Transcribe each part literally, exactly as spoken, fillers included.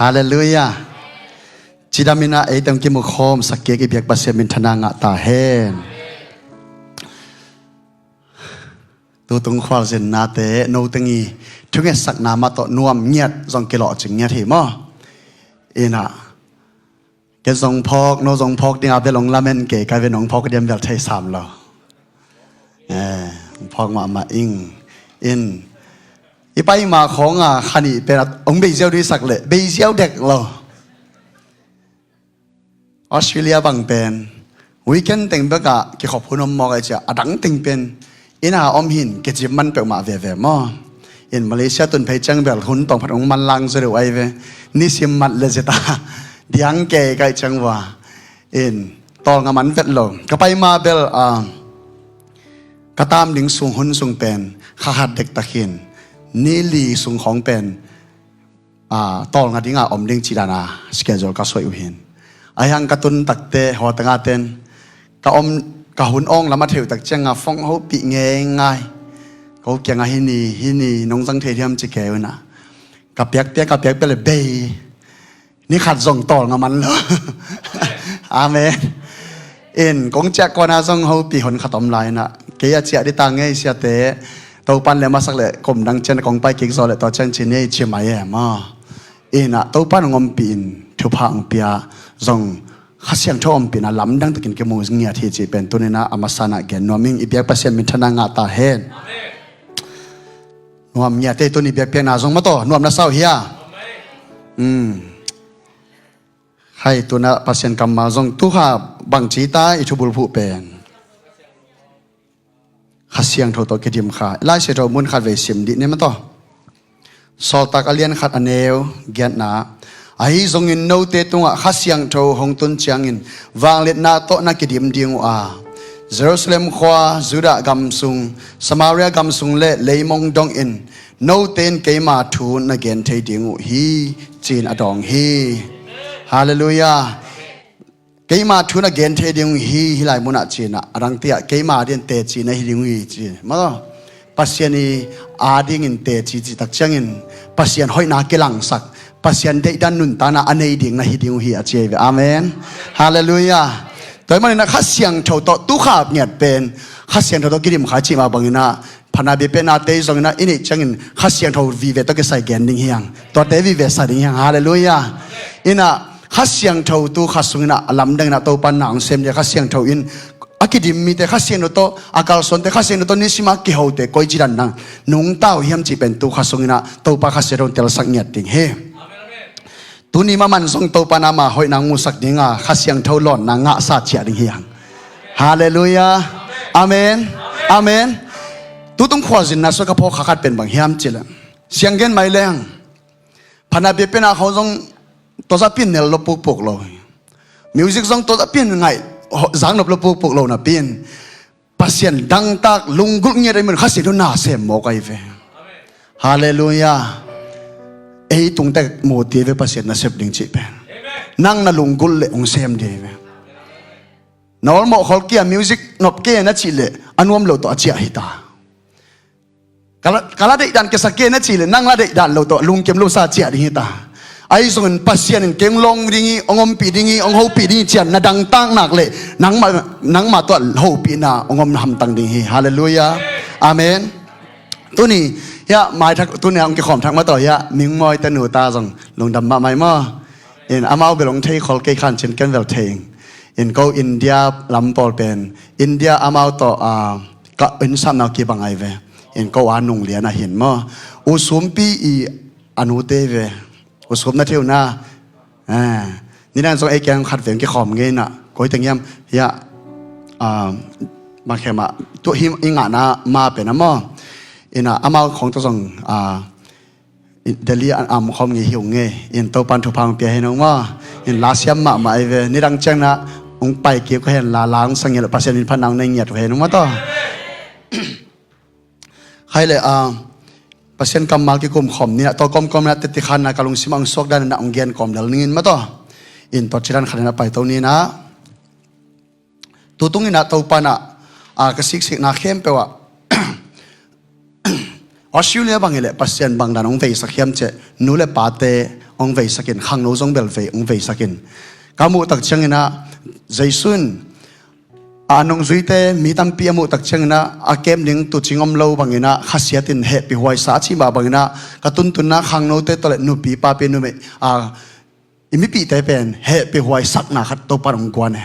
Halleluiah. Cidam in ah ei teng kimu khawm sak kik i biak Pasian minthanna ngah ta hen. Tutung khualzinnate no teng i thungetsakna mah tawh nuam ngiat zong kilawhcing ngiat hi maw? In ah ke zong phawk, no zong phawk ding a bel hong lamen kei ka ve, nong phawk diam bel thei sam lo. Eh, hong phawk mahmah ing. In i pai ma khawng a khanih pen a hong bei ziau dih sak leh bei ziau dek lo. Australia bang pen weekend teng bek ah kikhop hun om mawk ai cia, a dang teng pen inn a om hin kicim man peuhmah veve maw? In Malaysia tun phei ciang bel hun tawng phat hong manlang zaw deuh ai ve. Nisim mat le zeta diang kei kai ciang vua. In tawlnga man vet lo. Ka pai ma bel, ah, ka tam ding sung hun sung pen kha khat dektak hin ni li sung khawng pen, ah, tawlnga dinga om ding cih dana schedule ka suai uh hin. Ahi hang ka tun takte hawtanga ten ka om, ka hun awng lam a theih uh tak cianga phone hopih ngeingai. Ko kiangah hini hini nong zang thei diam ci kei unah ka piakpiak ka piakpiak le bei. Ni khat zong tawlnga man lo. Amen. In kong ciah kuana zong hopih hon khat om lai inah kei a ciah dita ngei siate Topan le masak le kum dang cian kong pai kik zaw le tua cian ci ni ci mai e maw? Inah Topan hong ompih in thupha hong pia zong Kha Siangtho ompihna lamdang takin kimu ngiat hi cih pen tuninah a masanah gen nuam ing. I biak Pasian minthanna ngah ta hen. Nuam ngiat ei tuni biakpiakna zong mataw nuam na sau hia? Khai tunah Pasian kammal zong tukha bangci ta i thubulphuh pen Kha Siangtho tawh kidim kha. Lai Siangtho mun khat vei sim dih ni mataw. Sawltak a lian khat a neu giatna. Ahi zongin note tungah Kha Siangtho hong tun ciangin vangliatna tawh na kidim ding uh a, Jerusalem khua, Judah gam sung, Samaria gam sung le leimong dongin note in keima thu na gen thei ding uh hi, ci-in a dawng hi. Halleluiah. Keima thu na gen thei ding uh hi, hih lai munah ci-inah a dangtiah keima adingin teci na hi ding uh hi ci. Maw? Pasian i adingin teci cihtak ciangin Pasian hoihna kilangsak, Pasian deihdan nuntakna a nei ding na hi ding uh hi a ci ahi ve. Amen. Halleluiah. Tua ahih maninah Kha Siangtho tawh tukhap ngiat pen Kha Siangtho tawh kidim kha i cih mah banginah phatna biakpiaknate i zonginah i neih ciangin Kha Siangtho vive tawh kisai gen ding hiang. Tuate vive sa ding hiang. Halleluiah. Inah Kha Siangtho tu kha sunginah a lamdanginah Topa na hong sem dia Kha Siangtho in a kidim mite Kha Siangtho tawh a kalsuante Kha Siangtho tawh nisima kihote koici dan nang nungta uh hiam cih pen tu kha sunginah Topa Kha Siangtho in telsak ngiat ding hi. Tuni maman zong Topa in ama hoihna ngusak dinga Kha Siangtho lawnna ngahsa ciah ding hiang. Halleluiah. Amen. Amen. Tutung khualzinna sua ka phawk kha khat pen bang hiam cileh sianggen mai leng phatna biakpiakna khawng zong tawzapin nel lo pukpuk lo hi. Music zong tawzapin ngaih zang nop lo pukpuk lo napin Pasian dangtak lunggulh ngiat a i mun Kha Siangtho na sem mawk ahi ve. Halleluiah. Ei tungte muti ve Pasian na sep ding cih pen nang na lunggulh le hong sem ding ahi ve. Na awlmawh khol kia music nop ke na cih leh a nuam lo tawh a ciah hita. Ka la, ka la deihdan kiasak ke na cih leh nang la deihdan lo tawh lungkiam lo sa ciah ding hita. Ahi zongin Pasian in kei hong lawng ding hi, hong ompih ding hi, hong hopih ding hi cian na dangtak nak leh nangmah, nangmah tawh hopihna hong om hamtang ding hi. Halleluiah. Amen. Tuni hiah maithak tuni hong kikhawm thak mataw hiah mingmawi tanu ta zong lungdam mahmah hi maw? In amau bel hong thei khol kei khan cin ken bel thei ing. In ko India lam pawl pen India amau tawh, ah, ka innsapna uh kibang ahi ve. In ko a nung lian a hin maw? U Sumpi i a nute ve. U Sum na theu na. Eh, nidang zong ei kiang khat veng kikhawm ngei na. Koi teng hiam hiah, ah, bang khem ah tu hi i ngahna ma pen a maw? Ina amau khawng tawh zong, ah, Delhi an am khawm ngei hi ung ngei. In Topan thupha hong pia hen ung maw? In la siam mahmah ahi ve. Nidang ciang na hong pai kik uh hen la, la hong sang ngiat uh Pasian min phatna hong nei ngiat uh hen ung maw taw? Khai le, ah, Pasian kammal kikum khawm ni na tawh kawmkawm na teti khan na ka lungsim ah hong suak dan na hong gen kawm lel ning in maw taw? In tawh cidan khan na pai to ni na. Tutung inah Topa inah, ah, ka siksikna khempeuh ah Australia bang hileh Pasian bang dan hong veisak hiam ceh, nu le pate hong veisakin, khangno zong bel vei hong veisakin. Ka muh tak cianginah Jesu in a nungzuite mi tampi a muh tak cianginah a kem ding tuucing om lo banginah khasiatin hehpihhuaisa a cih mah banginah ka tuntunna khangnote tawh le nupi papi numei a i mipihte pen hehpihhuaisakna khat Topan hong guan e.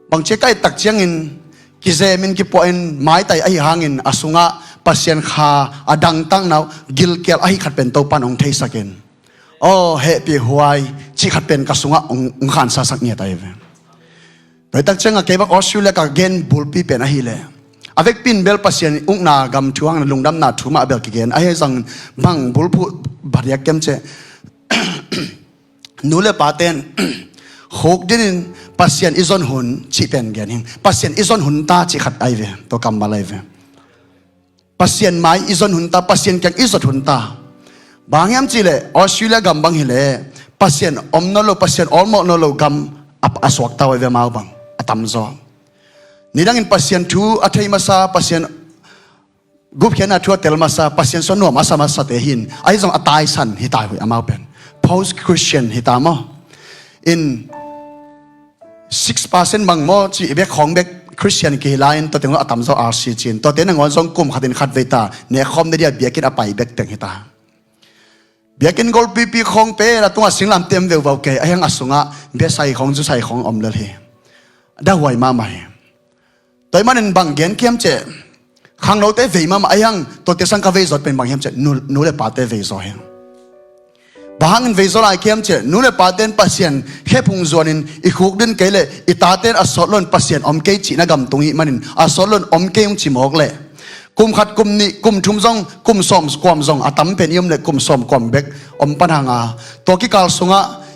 Bangcia ka et tak ciangin kizemin kipuahin maitai ahi hangin a sungah Pasian kha a dangtakna uh gilkial ahi khat pen Topan hong theisakin, aw hehpihhuai cih khat pen ka sungah hong, hong khansasak ngiat ahi ve. Tua hi tak ciangah kei bang Australia ka gen bulpi pen ahileh a vekpi in bel Pasian ukna gam thu hangin lungdamna thu mah bel kigen ahi zongin bang bulphuh badiak kem ceh nu le paten khuk dinin Pasian i zon hun cih pen gen hing. Pasian i zon hun ta cih khat ahi ve, tua kammal ahi ve. Pasian mai i zon hun ta, Pasian kiang i zot hun ta. Bang hiam cihleh Australia gam bang hileh Pasian om nawn lo, Pasian awlmawh nawn lo gam a, a suakta uh ahi ve, amau bang a tamzaw. Nidangin Pasian thu a thei masa, Pasian gupkhiatna thu a tel masa, Pasian sua nuam a sa masate hin ahi zong a taisan hi ta uh hi amau pen. Post Christian hi ta maw? In six percent bang maw cih bek khawng bek Christian kihi lai-in tua teng lo a tamzaw R C cin. Tuate nangawn zong kum khatin khatvei ta nekkhawm na dia biakinn a pai bek teng hi ta. Biakinn golpipi khawng pen a tungah singlamteh om veuvau kei, ahi hang a sungah biasai khawng zusai khawng om lel hi. Dahhuai mahmah hi. Tua ahih manin bang gen kiam ceh, khangnote vei mahmah ahi hang, tuate sang ka vei zawt pen bang hiam ceh, nu, nu le pate vei zaw hi. Bang hangin vei zaw lai kiam ceh, nu le pate in Pasian khephung zuanin i khuk din kei leh i tate in a sawt loin Pasian om kei cihna gam tung hi manin a sawt loin om kei hong ci mawk leh kum khat, kum nih, kum thum zong, kum sawm kuam zong a tam pen i om leh kum sawm kuam bek om pan hang a, tua kikal sungah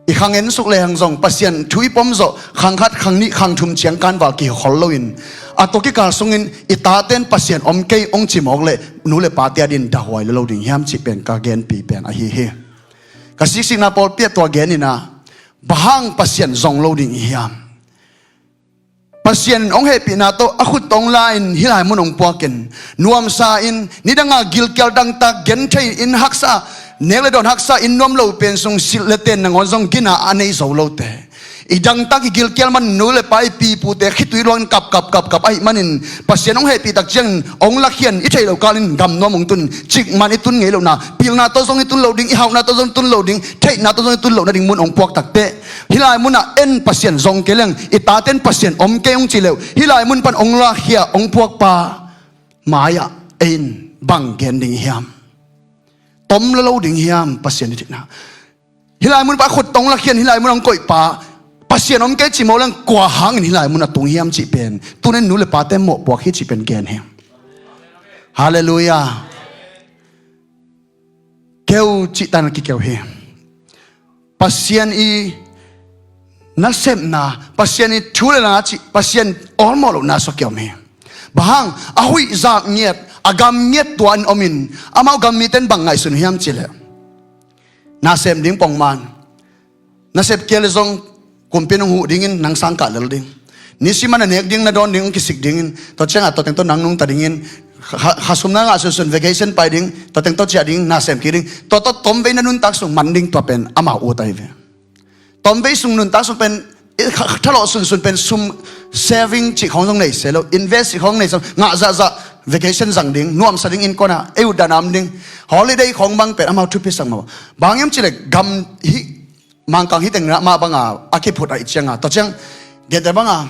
i khang en suk lehang zong Pasian thu i pom zawh khang khat, khang nih, khang thum ciang kanval kikhol loin a tua kikal sungin i tate in Pasian om kei hong ci mawk leh nu le pate a din dahhuai lo lo ding hiam cih pen ka genpi pen ahi hi. Ka siksikna pawlpi ah tua gen inah bang hang Pasian zong lo ding i hiam? Pasian hong hehpihna tawh a khut tawh hong la-in hih lai mun hong puakin nuamsa in nidanga gilkial dangtak genthei in haksa nek le dawn haksa in nuam lo pen sung silh le ten nangawn zong gina a nei zo lote i dangtak i gilkial man nu le pa i pipute khitui luangin kap kap kap kap ahih manin Pasian hong hehpih tak ciangin hong lakhian i theih loh kalin gam nuam hong tun cikman i tun ngei lohna pilna tawh zong i tun lo ding i hauhna tawh zong i tun lo ding theihna tawh zong i tun loh nading mun hong puak takteh hih lai munah en Pasian zong kei leng i taten Pasian om kei hong ci leuh hih lai mun pan hong lakhia hong puakpa mai-ah ei in bang gen ding hiam? Tom lo lo ding hiam Pasian i theihna? Hih lai mun pa khut tawh hong lakhian hih lai mun hong koihpa Pasian om kei ci mawk leng kua hangin hih lai mun a tung hiam cih pen tunin nu le pate mawhpuak hi cih pen gen hi. Halleluiah. Keu cihtan a kikeu hi. Pasian i nasepna, Pasian i thu le la cih, Pasian awlmawh lohna sua kiom hi. Bang hang a huih zak ngiat, a gam ngiat tua in om in amau gam mite in bang ngaihsun hiam cih leh nasem ding pongman nasep kei le zong kumpi in hong huh dingin nang sang kah lel ding. Nisiman na nek ding na dawn ding hong kisik dingin tua ciangah tua teng tawh nang nungta dingin kha, kha sum na ngah sunsun vacation pai ding tua teng tawh ciah ding nasem kik ding tua tawh tomvei na nuntak sung man ding tua pen amau ut ahi ve. Tomvei sung nuntak sung pen i kha, thalawh sunsun pen sum saving cih khawng zong nei se lo invest cih khawng nei se lo ngah zahzah vacation zang ding nuamsa ding innkuanah ei utdan a om ding holiday khawng bang pen amau thupi sak mah bang hiam cih leh gam hih Mangkang hih teng mah banga a kiphut ahih cianga tua ciang genteh banga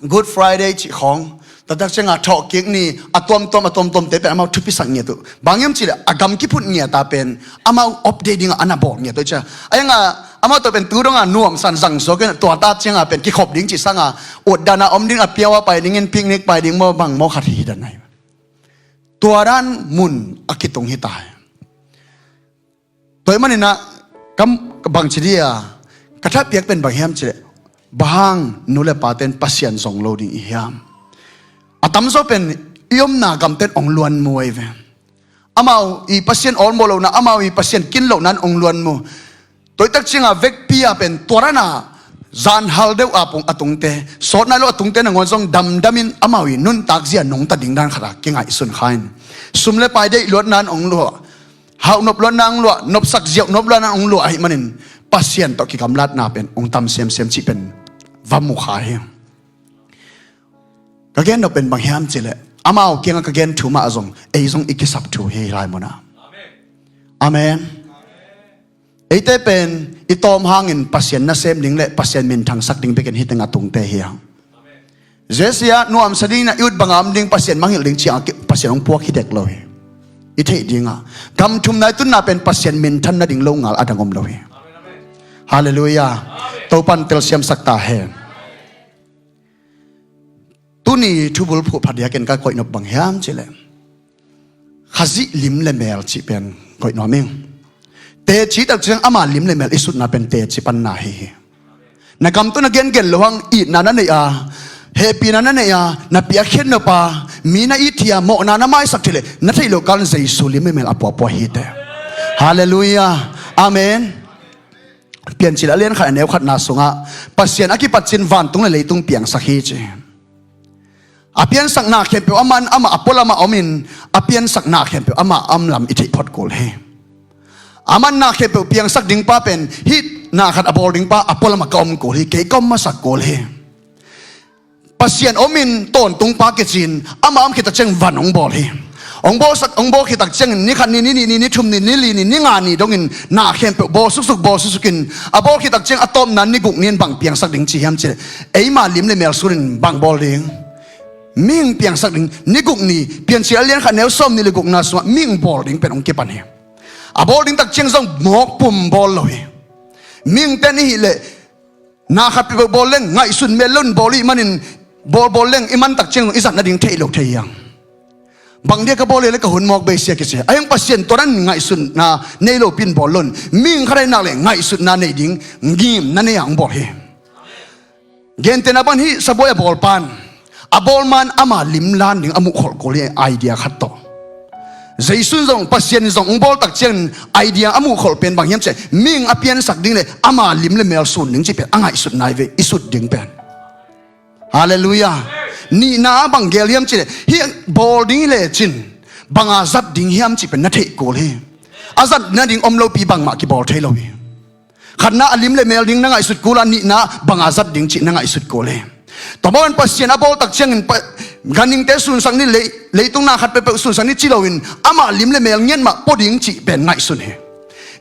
Good Friday cih khawng taktak cianga thawhkik ni a tuamtuam a tuamtuamte pen amau thupisak ngiat uh bang hiam cih leh a gam kiphut ngiat a pen amau update dingah a na bawl ngiat uh cia a hianga amau tawh pen tu donga nuamsan zang suak in tua ta cianga pen kikhop ding cih sanga utdana om ding a piau a pai dingin picnic pai ding maw bang maw khat hi dan ahi. Tua dan mun a kitung hi ta hi. Tua ahih maninah kam bangci dia ka thatpiak pen bang hiam cih leh bang hang nu le pate in Pasian zong lo ding i hiam? A tamzaw pen i omna gamten ong luanmu ahi ve. Amau i Pasian awlmawh lohna amau i Pasian kin lohna in ong luanmu. Tuaitak cianga vekpi a pen tuarana zanhal deuh a pung a tungte sawtna lo a tungte nangawn zong damdamin amau i nuntak zia nungta ding dan khata kingaihsun kha in sum le pai deih luatna in ong luah. hauh nop luatna hong luah, nopsak ziau nop luatna hong luah ahih manin Pasian tawh kigamlatna pen hong tam semsem cih pen va mu kha hi. Ka gen nop pen bang hiam cihleh, amau kiangah ka gen thu mah zong ei zong i kisap thu hi lai munah. Amen. Eite pen i tawm hangin Pasian nasem ding le Pasian minthangsak ding bekin hih tengah tungte hi hang. Zesia nuamsa dingin a i ut banga om ding, Pasian mangngilh ding ciangah Pasian hong puak hi dek lo hi. I theih dingah gam thumna i tunna pen Pasian minthan nading lo ngal a dang om lo hi. Halleluiah. Topan telsiamsak ta hen. Tuni thubul phuh phadiakin ka koih nop bang hiam cihleh, Khazih lim le mel cih pen koih nuam ing. Teci tak ciang ama lim le mel i sutna pen teci panna hi hi. Na gam tawh na gengen lo hang itna na neih a, hehpihna na neih a, na piakkhiat nop a, mi na it hi a, mawhna na maisak theih leh na theih loh kalin Jesu lim le mel a puapua hi teh. Halleluiah. Amen. Piancil a lian khat a neu khatna sungah Pasian a kipatcin vantung le leitung piangsak hi ci. A piansakna khempeuh aman amah a pualamah omin, a piansakna khempeuh amah a om lam i theih phot kul hi. Aman na khempeuh piangsak ding pa pen hih na khat a bawl ding pa a pualamah ka om kul hi, kei ka om masak kul hi. Pasian omin tawntung pa kicin, amah om khit tak ciang van hong bawl hi. Hong bawlsak, hong bawl khit tak ciangin ni khat ni, ni nih ni, ni thum ni, ni li ni, ni nga ni dongin na khempeuh bawl suksuk, bawl suksukin a bawl khit tak ciang a tawpna ni guk ni-in bang piangsak ding ci hiam cihleh, eima lim le mel sunin bang bawl ding? Mihing piangsak ding. Ni guk ni, Piancil a lian khat neu sawm nih le gukna sungah mihing bawl ding pen hong kipan hi. A bawl ding tak ciang zong mawk pum bawl lo hi. Mihingte ni hih leh na khat peuhpeuh bawl leng ngaihsun mel loin bawl ih manin, bawl bawl leng i man tak ciang i zat nading thei lo thei hiang. Bang dia ka bawl le ka hun mawk bei sia kisia. Ahi hang Pasian tua dan ngaihsutna nei lopi-in bawl loin, mihing khat ahi nak le ngaihsutna nei ding ngimna nei a hong bawl hi. Gentehna bang hih sabuai a bawl pan, a bawl man ama lim lan ding a muhkholh kul hi, idea khat tawh. Jesu in zong, Pasian in zong hong bawl tak ciangin idea a muhkholh pen bang hiam cihleh, mihing a piansak ding le ama lim le mel sun ding cih pen a ngaihsutna hi ve, i sut ding pen. Halleluiah. Nihna ah bang gel hiam cihleh, hih bawl ding hi lecin banga zat ding hiam cih pen na theih kul hi. A zat nading om lopi bangmah kibawl thei lo hi. Khatna a lim le mel ding na ngaihsut kul a, nihna banga zat ding cih na ngaihsut kul hi. Tua mah bangin Pasian a bawl tak ciangin pa, ganhingte sunsak ni, lei, leitung na khat peuhpeuh sunsak ni ci loin amah lim le mel ngiat mah pua ding cih pen ngaihsun hi.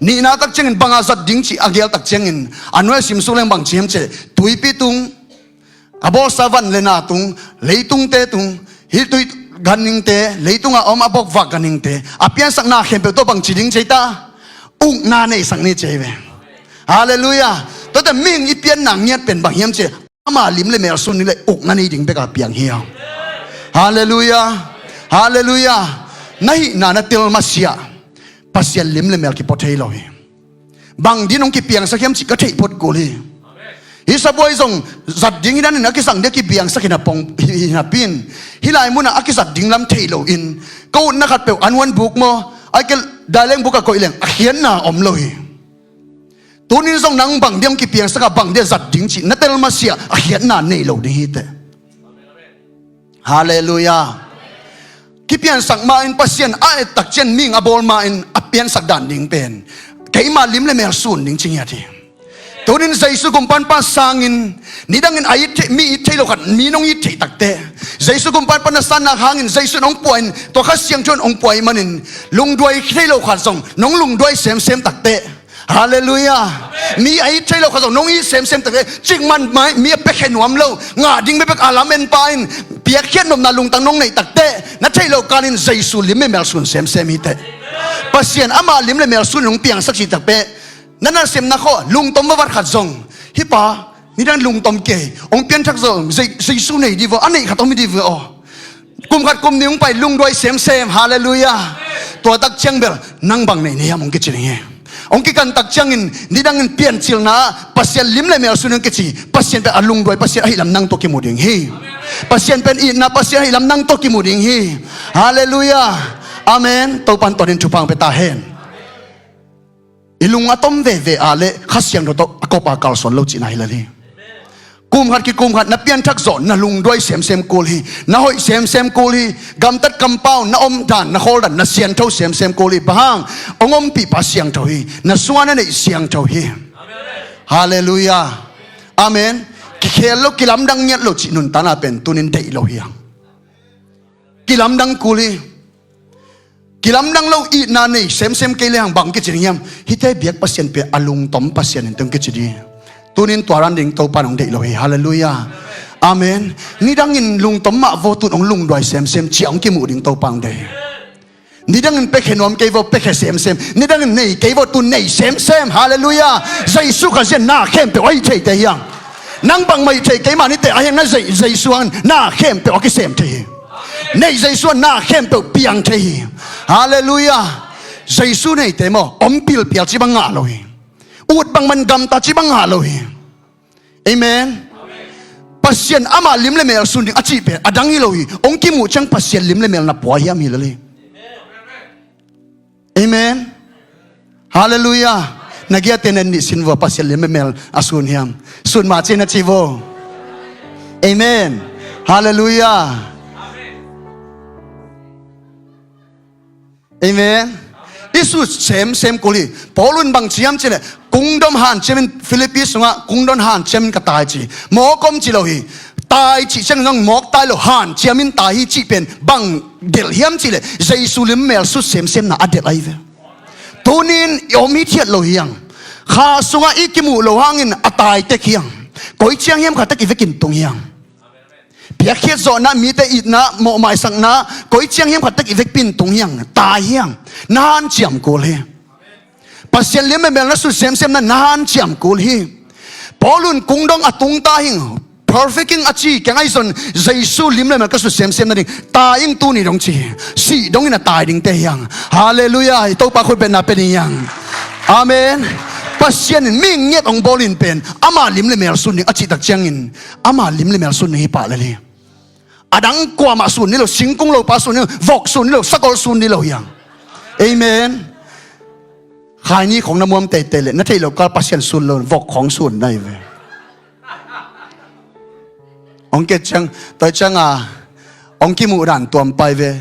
Nihna tak ciangin banga zat ding cih a gel tak ciangin a nuai a simsuk leng bang ci hiam cihleh, tuipi tung, a bawlsa van le na tung, leitungte tung, hih tui ganhingte, leitungah a om a bokvak ganhingte, a piansakna khempeuh tawh bang ci ding ci ei ta? Ukna neisak ni ci ei ve. Halleluiah. Tuate mihing i pianna ngiat pen bang hiam cihleh, ama lim le mel sun ni le ukna nei ding bek a piang hi a. Halleluiah. Halleluiah. Na hihna na tel masiah Pasian lim le mel kipua thei lo hi. Bang din hong kipiangsak hiam cih ka theih phot kul hi. Hih sabuai zong zat ding hi danin a kisang dia kipiangsak hi na pong hi, hi napi-in, hih lai munah a kizat ding lam thei loin, ka utna khat peuh an huan buk maw, a kei daileng buk a koih leng a khiatna om lo hi. Tunin zong nang bang dia hong kipiangsak a, bang dia zat ding cih na tel masiah a khiatna nei lo ding hi teh. Halleluiah. Kipiansak ma-in Pasian a et tak ciang mihing a bawl ma-in a piansak dan ding pen keima lim le mel sun ding ci ngiat hi. Tunin Jesu gumpan pa sangin, nidangin a it thei, mi it thei lo khat mi nong it theih takte, Jesu gumpan pa na sannak hangin Jesu in hong pua in, tua Kha Siangtho in hong pua ih manin lungduai thei lo khat zong nong lungduai semsem takte, Halleluiah. Mi a it thei lo khat zong nong it semsem takte, cikmah mai, mi a piakhia nuam lo, ngah ding bekbek a lamen pa in, piakkhiat nopna lungtang nong neih takte, na theih loh kalin Jesu lim le mel sun semsem hi teh. Pasian amah lim le mel sun nong piangsak cih takte, na nasepna khawng lungtom vavat khat zong, hih pa nidang lungtom kei, hong pianthak zong, Je-, Jesu nei dih vaw, a neih khat om hi dih vaw. Kum khat kum nih hong pai lungduai semsem, halleluiah. Tua tak ciang bel nang bang nei nei hiam hong kici ding hi. Hong kikan tak ciangin nidangin piancilna ah Pasian lim le mel sun hong kici, Pasian pen a lungduai Pasian ahih lam nang tawh kimu ding hi. Pasian pen itna Pasian ahih lam nang tawh kimu ding hi. Halleluiah. Amen. Topan tawnin thupha hong pia ta hen. I lung a tom veve a le Kha Siangtho tawh a kop a kalsuan lo cihna hi lel hi. Kum khat kikum khat na pianthak zawh, na lungduai semsem kul hi. Na hoih semsem kul hi. Gamtat kampau na om dan, na khawl dan na siangtho semsem kul hi. Bang hang? Hong ompihpa siangtho hi. Na sungah na neih siangtho hi. Halleluiah. Amen. Kikhel lo, kilamdang ngiat lo cih nuntakna pen tunin deih lo hi hang. Kilamdang kul hi. Kilamdang lo, itna nei semsem kei le hang bang kici ding hiam? Hihte biak Pasian pen a lungtom Pasian in teng kici ding hi. Tunin tua dan ding Topa in hong deih lo hi. Halleluiah. Amen. Nidangin lungtom mah vaw, tun hong lungduai semsem ci-a hong kimuh ding Topa hong deih hi. Nidangin piakhia nuam kei vaw, piakhia semsem. Nidangin nei kei vaw, tun nei semsem. Halleluiah. Jesu Khazih in na khempeuh a hih theite hi hang. Nang bangmah hih thei kei mah ni teh, a hi hang na Jesu hangin na khempeuh a kisem thei hi. Neih Jesu in na khempeuh piang thei hi. Halleluiah. Jesu neite maw, om pilpial ci bang ngah lo hi. Ut bangmah in gamta ci bang ngah lo hi. Amen. Pasian amah lim le mel sun ding a cih pen a dang hi lo hi. Hong kimuh ciang Pasian lim le mel na pua hiam hi lel hi. Amen. Halleluiah. Na giatte na en nih sin vua, Pasian lim le mel a sun hiam? Sun mah ci na ci vaw. Amen. Halleluiah. Amen. I sut semsem kul hi. Paul in bang ci hiam cih leh, kungdom hanciamin, Philippi sungah kungdom hanciamin ka tai ci. Mawk om ci lo hi. Tai cih ciang zong mawk tai lo, hanciamin tai hi cih pen bang delh hiam cih leh, Jesu lim mel sut semsemna a delh ahi ve. Tunin i om hithiat lo hi hang. Kha sungah i kimuh lo hangin a tai tek hi hang. Koi ciang hiam khatek i vekin tung hi hang. Piakkhiat zawhna, mite itna, mawhmaisakna, koi ciang hiam khatek i vekpi in tung hi hang, tai hi hang. Na hanciam kul hi. Pasian lim le mel na sut semsemna, na hanciam kul hi. Paul in kungdong a tungta hing, perfect hing a ci, kiang ahi zong Jesu lim le mel ka sut semsem nading tai hing, tuni dong ci hi. Sih dongin a tai dingte hi hang. Halleluiah. I Topa khut betna pia ding hi hang. Amen. Pasian in mi ngiat hong bawl in pen ama lim le mel sun ding a cih tak ciangin, ama lim le mel sun ding hi pah lel hi. A dang kuamah sun ni lo, singkung lopa sun ni lo, vok sun ni lo, sakol sun ni lo hi hang. Amen. Khaini khong na muam teitei leh, na theih loh kal Pasian sun lo, vok khong sun na hi ve. Hong ke ciang, toi ciang a, hong kimuh dan tuam pai ve.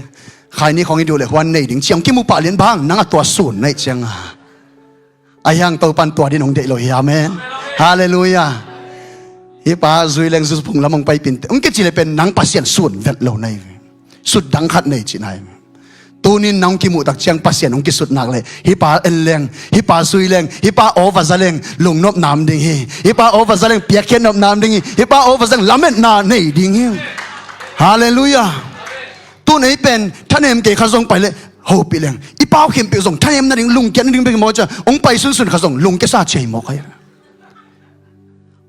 Khaini khong i duh leh huan nei ding ci, hong kimuh pah lian bang, nang a tua sun na hih ciang a. Ahi hang Topan tua din hong deih lo hi, amen. Halleluiah. Hih pa zui leng zu phung lam hong paipin, hong kici leh pen nang Pasian sun vet lo na hi ve. Sut dang khat nei ci na hi ve. Tunin nang kimuh tak ciang Pasian hong kisut nak leh, hih pa en leng, hih pa zui leng, hih pa aw va za leng, lungnop nam ding hi. Hih pa aw va za leng, piakkhiat nop nam ding hi. Hih pa aw va za leng, lametna nei ding hi. Halleluiah. Tun ei pen thanem kei kha zong pai leh, hopih leng, i pau khempeuh zong thanem nading, lungkiat nading bek hi maw cia, hong pai sunsun kha zong lungkiasa cia hi maw kha.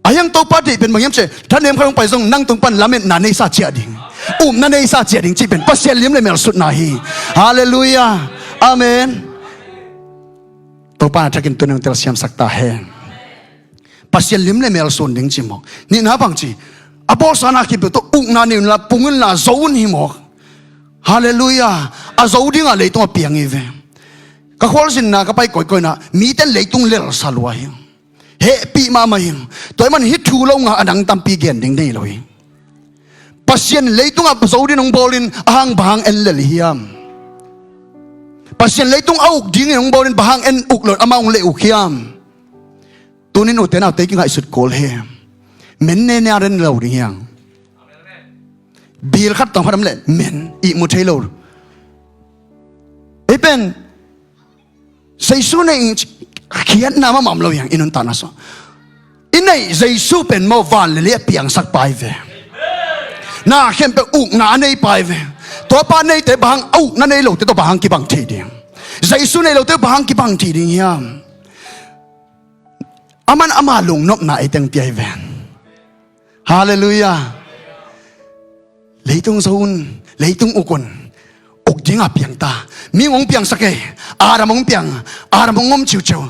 Ahi hang Topa deih pen bang hiam cih leh, thanem kha hong pai zong nang tung pan lametna neisa ciah ding, upna neisa ciah ding cih pen Pasian lim le mel sutna hi. Halleluiah. Amen. Topa na thakin tuni hong telsiamsak ta hen. Pasian lim le mel sun ding ci mawk. Nihna bang ci, a bawlsa na khempeuh tawh ukna nei unla, pung unla, zo un hi mawk. Halleluiah. A zo dingah leitung a piang hi ve. Ka khualzinna ka pai koikoina, mite in leitung lelsa lua hi. Hehpih mahmah hi. Tua ahih manin hih thu lo ngah a dang tampi gen ding nei lo hi. Pasian in leitungah zo dingin hong bawlin a hang bang hang en lel hiam? Pasian leitung a uk dingin hong bawlin bang hang en uk lo, amah hong leh uk hiam? Tunin ute naute kingaihsut kul hi. Men nene a ren lo ding hiang. Bil khat tawng khat om leh men ihmu thei lo. Ei pen Jesu neih khiatna mahmah om lo hiang i nuntakna sung. I neih Jesu pen maw van le lei a piangsak pai ve. Na khempeuh ukna a nei pai ve. Tuapa neite bang hang a ukna nei lote tawh bang hang kibang thei ding? Jesu nei lote bang hang kibang thei ding hiam? Aman ama lungnopna ei teng pia hi ven. Halleluiah. Leitung zo un, leitung uk un. Uk dinga piang ta. Mi hong piangsak ei. Adam hong piang. Adam hong om ciuciu.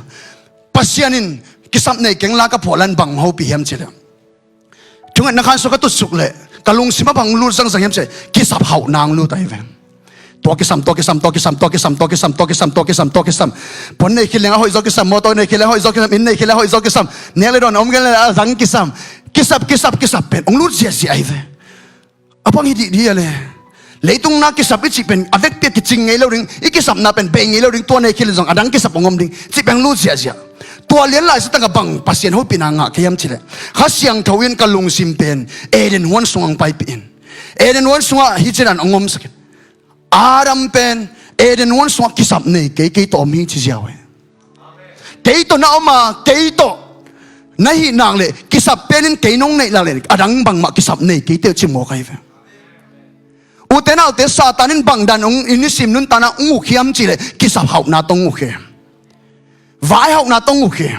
Pasian in kisap nei keng la ka phuah lan bang hopih hiam cileh. Thungetna khan sua ka tutsuk leh ka lungsim a bang lut zangzang hiam cih leh kisap hauhna hong lut ahi ven. Tua kisam, tua kisam, tua kisam, tua kisam, tua kisam, tua kisam, tua kisam, tua kisam. Phone nei khit leng a hoih zaw kisam, motor nei khit leng a hoih zaw kisam, inn nei khit leng a hoih zaw kisam. Nek le dawn a om khit leng a zang kisam. kisap, kisap, kisap pen hong lut ziahziah ahi ve. A bang hi dih dih a le. Leitung na kisap i cih pen a vekpi a kicing ngei lo ding, i kisapna pen bei ngei lo ding, tua nei khit le zong a dang kisap hong om ding cih pen hong lut ziahziah. Tua lian lai sa tak a bang Pasian hopihna ngah ka hiam cih leh, Kha Siangtho in ka lungsim pen Eden huan sungah hong paipih in. Eden huan sungah hih ci dan hong omsak in. Adam pen Eden huan sungah kisap nei kei, kei tawh om hi ci ziau hi. Kei tawh na om a, kei tawh na hih nak leh kisap pen in kei nong neih lak leh a dang bangmah kisap nei kei teh ci mawk ahi ve. Ute naute, Satan in bang dan hong i nisim nuntakna hong uk hiam cih leh kisap hauhna tawh hong uk hi. Vai hauhna tawh hong uk hi.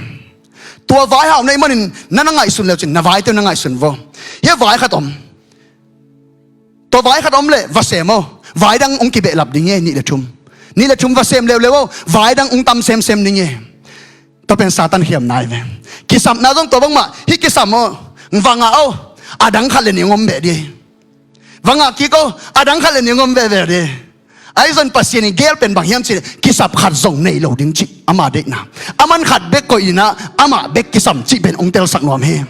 Tua vai hauhna ahih manin na na ngaihsun le uh cin, na vaite uh na ngaihsun vo. Hih vai khat om. Tua vai khat om leh va sem aw. Vai dang hong kibehlap ding hi, nih le thum. Nih le thum va sem leuleu aw. Vai dang hong tam semsem ding hi. Tua pen Satan khiamna hi ve. Kisapna zong tua bangmah. Hih kisam aw. Va ngah aw. A dang khat le nih hong om beh ding hi. Va ngah kik aw. A dang khat le nih hong om veve ding hi. Ahi zong Pasian in gel pen bang hiam cih leh, kisap khat zong nei lo ding cih ama deihna. Aman khat bek koih in ah, amah bek kisam cih pen hong telsak nuam hi.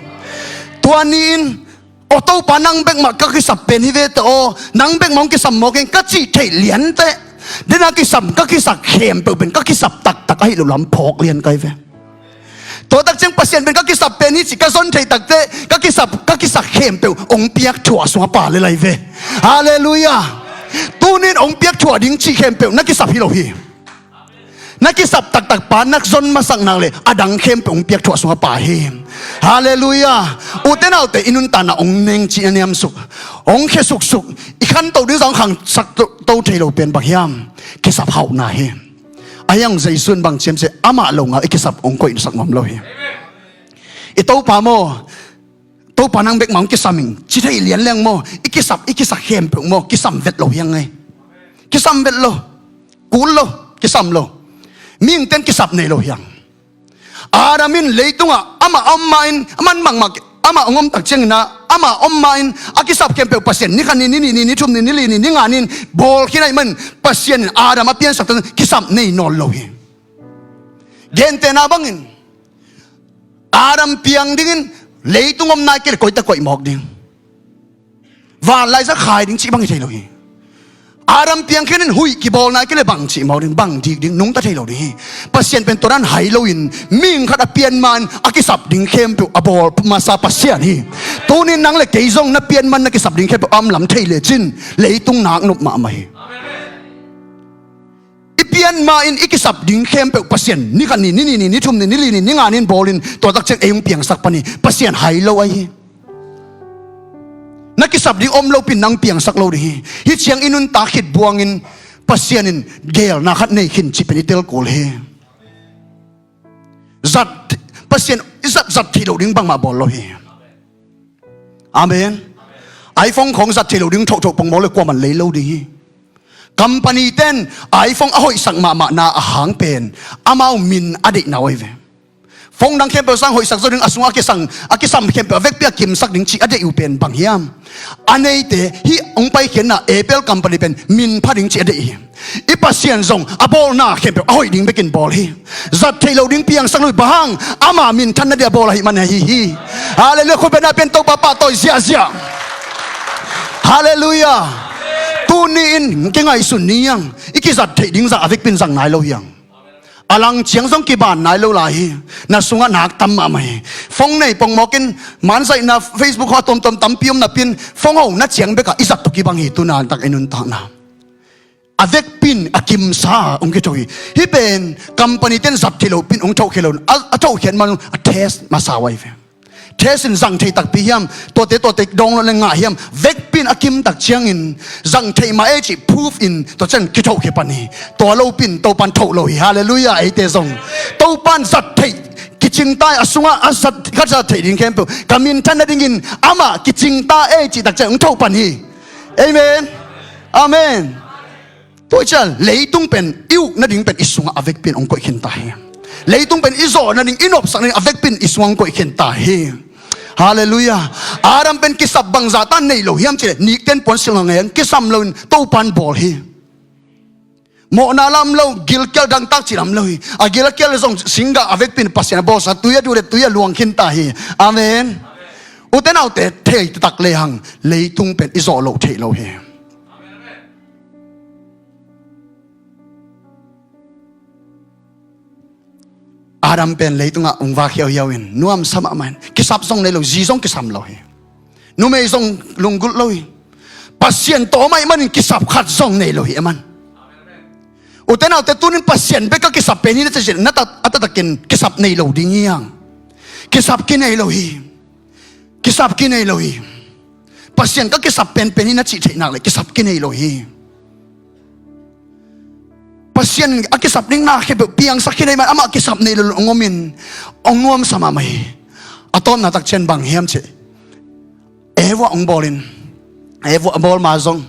Tua ni-in, aw Topa, nang bek mah ka kisap pen hi ve teh aw, nang bek mah hong kisam mawk ing ka cih theih lian teh, den a kisam ka kisak khempeuh pen ka kisap taktak ahih loh lam phawk lian ka hi ve. Tua tak ciang Pasian pen ka kisap pen hi cih ka zon theih tak teh, ka kisap, ka kisak khempeuh hong piak thuah sungah pa le lai ve. Halleluiah. Tuni-in hong piak thuah ding cih khempeuh na kisap hi lo hi. Na kisap taktak pa na zon masak nak leh a dang khempeuh hong piak thuah sungah pa hi. Halleluiah. Ute naute, i nuntakna hong neng cih na niamsuk, hong khia suksuk, i khanto ding zong khangsak to, to thei lo pen bang hiam? Kisap hauhna hi. Ahi hang Jesu in bang ci hiam cih leh, amah lo ngal i kisap hong koihsak nuam lo hi. I Topa maw, Topa nang bek mah hong kisam ing ci thei lian leng maw, i kisap, i kisak khempeuh maw, kisam vet lo hi hang ei. Kisam vet lo. Kul lo. Kisam lo. Mihingte'n kisap nei lo hi hang. Adam in leitungah amah a om ma-in, aman bangmah, amah hong om tak ciangin ah, amah a om ma-in a kisap khempeuh Pasian, ni khat ni, ni nih ni, ni thum ni, ni li ni, ni nga ni-in bawl khin ahih manin Pasian in Adam a piansak tak ciang kisap nei nawn lo hi. Gentehna bangin Adam piang dingin leitung om nai kei leh koi ta koih mawk ding. Van laizang khai ding cih bang hi thei lo hi. Adam piang khin in huih kibawl nai kei leh bang cih mawk ding, bang dik ding, nungta thei lo ding hi. Pasian pen tua dan hai loin, mihing khat a pian ma-in a kisap ding khempeuh a bawl masa Pasian hi. Tuni-in nang le kei zong na pian ma-in na kisap ding khempeuh a om lam thei lecin, leitung nak nop mahmah hi. I pian ma-in i kisap ding khempeuh Pasian, ni khat ni, ni nih ni, ni thum ni, ni li ni, ni nga ni-in bawlin, tua tak ciang ei hong piangsak pan hi. Pasian hai lo ahi hi. Na kisap ding om lopi-in nang piangsak lo ding hi. Hih ciang i nuntak khit buangin Pasian in geelna khat nei khin cih pen i tel kul hi. Zat, Pasian i zat, zat theih loh ding bangmah bawl lo hi. Amen. iPhone khawng zat theih loh ding thohthoh pong bawl leh kuaman lei lo ding hi. Company-te'n iPhone a hoihsak mahmahna a hang pen amau min a deihna uh ahi ve. Phone dang khempeuh sang hoihsak zo ding, a sungah a kisang, a kisam khempeuh a vekpi a kimsak ding cih a deih uh pen bang hiam? A neite hih hong paikhiatna Apple company pen min pha ding cih a deih hi. I Pasian zong a bawlna khempeuh a hoih ding bekin bawl hi. Zat theih loh ding piangsak lo hi, bang hang? Ama minthanna ding a bawl ahih man ahi hi. Halleluiah. Khut beng a, pen Topa pahtawi ziahziah. Halleluiah. Tuni-in kingaihsun ni hang, i kizat theih ding zah a vekpi-in zang nai lo hi hang. A lang ciang zong kiban nai lo lai hi. Na sungah nak tam mahmah hi. Phone nei pongmawk in, manzaihna Facebook khawng a tuamtuam tampi om napi-in, phone hona ciang bekah i zat tawh kibang hi, tu nuntak i nuntakna. A vekpi-in a kimsa hong kitho hi. Hih pen company-te'n zat theih loh pi-in hong thohkhiat lo, a, a thohkhiat man a test masa uh ahi ve. Test in zang thei takpi hiam, tuate, tuate dawng lo leh ngah hiam, vekpi-in a kim tak ciangin zang thei mah ei cih proof in tua ciang kithohkhia pan hi. Tua lopi-in Topa'n thoh lo hi. Halleluiah. Eite zong Topa'n zat theih kicing ta hi, a sungah a zat, ka zat theih ding khempeuh ka minthan nadingin amah kicing ta ei cih tak ciang hong thoh pan hi. Amen. Amen. Tua ciang leitung pen i uk nading pen i sungah a vekpi-in hong koih khin ta hi. Leitung pen i zawh nading, i nopsak nading a vekpi-in i sungah hong koih khin ta hi. Halleluiah. Adam pen kisap bangzah ta nei lo hiam cih leh, nikten puansilh ngei hang, kisam loin Topa'n bawl hi. Mawhna lam lo, gilkial dangtak cih lam lo hi. A gilkial zong singgah a vekpi-in Pasian a bawlsa, tui a duh leh tui a luang khin ta hi. Amen. Ute naute, thei taktak lehang leitung pen i zawh loh theih lo hi. Adam pen leitungah ung vak hiauhiau in nuamsa mahmah in kisap zong nei lo, zi zong kisam lo hi. Numei zong lunggulh lo hi. Pasian tawh om ahih manin kisap khat zong nei lo hi, amen. Ute naute, tunin Pasian bek ka kisap pen hi na cih ciang, na tat, a taktakin kisap nei lo ding hi hang. Kisap kinei lo hi. Kisap kinei lo hi. Pasian ka kisap penpen hi na cih theih nak leh kisap kinei lo hi. Pasian a kisap ding na khempeuh piangsak kinei man, amah kisap nei lo lo ong om in, ong nuamsa mahmah hi. A tawpna takciang bang hiam cih, Eva ong bawl in, Eva a bawl ma zong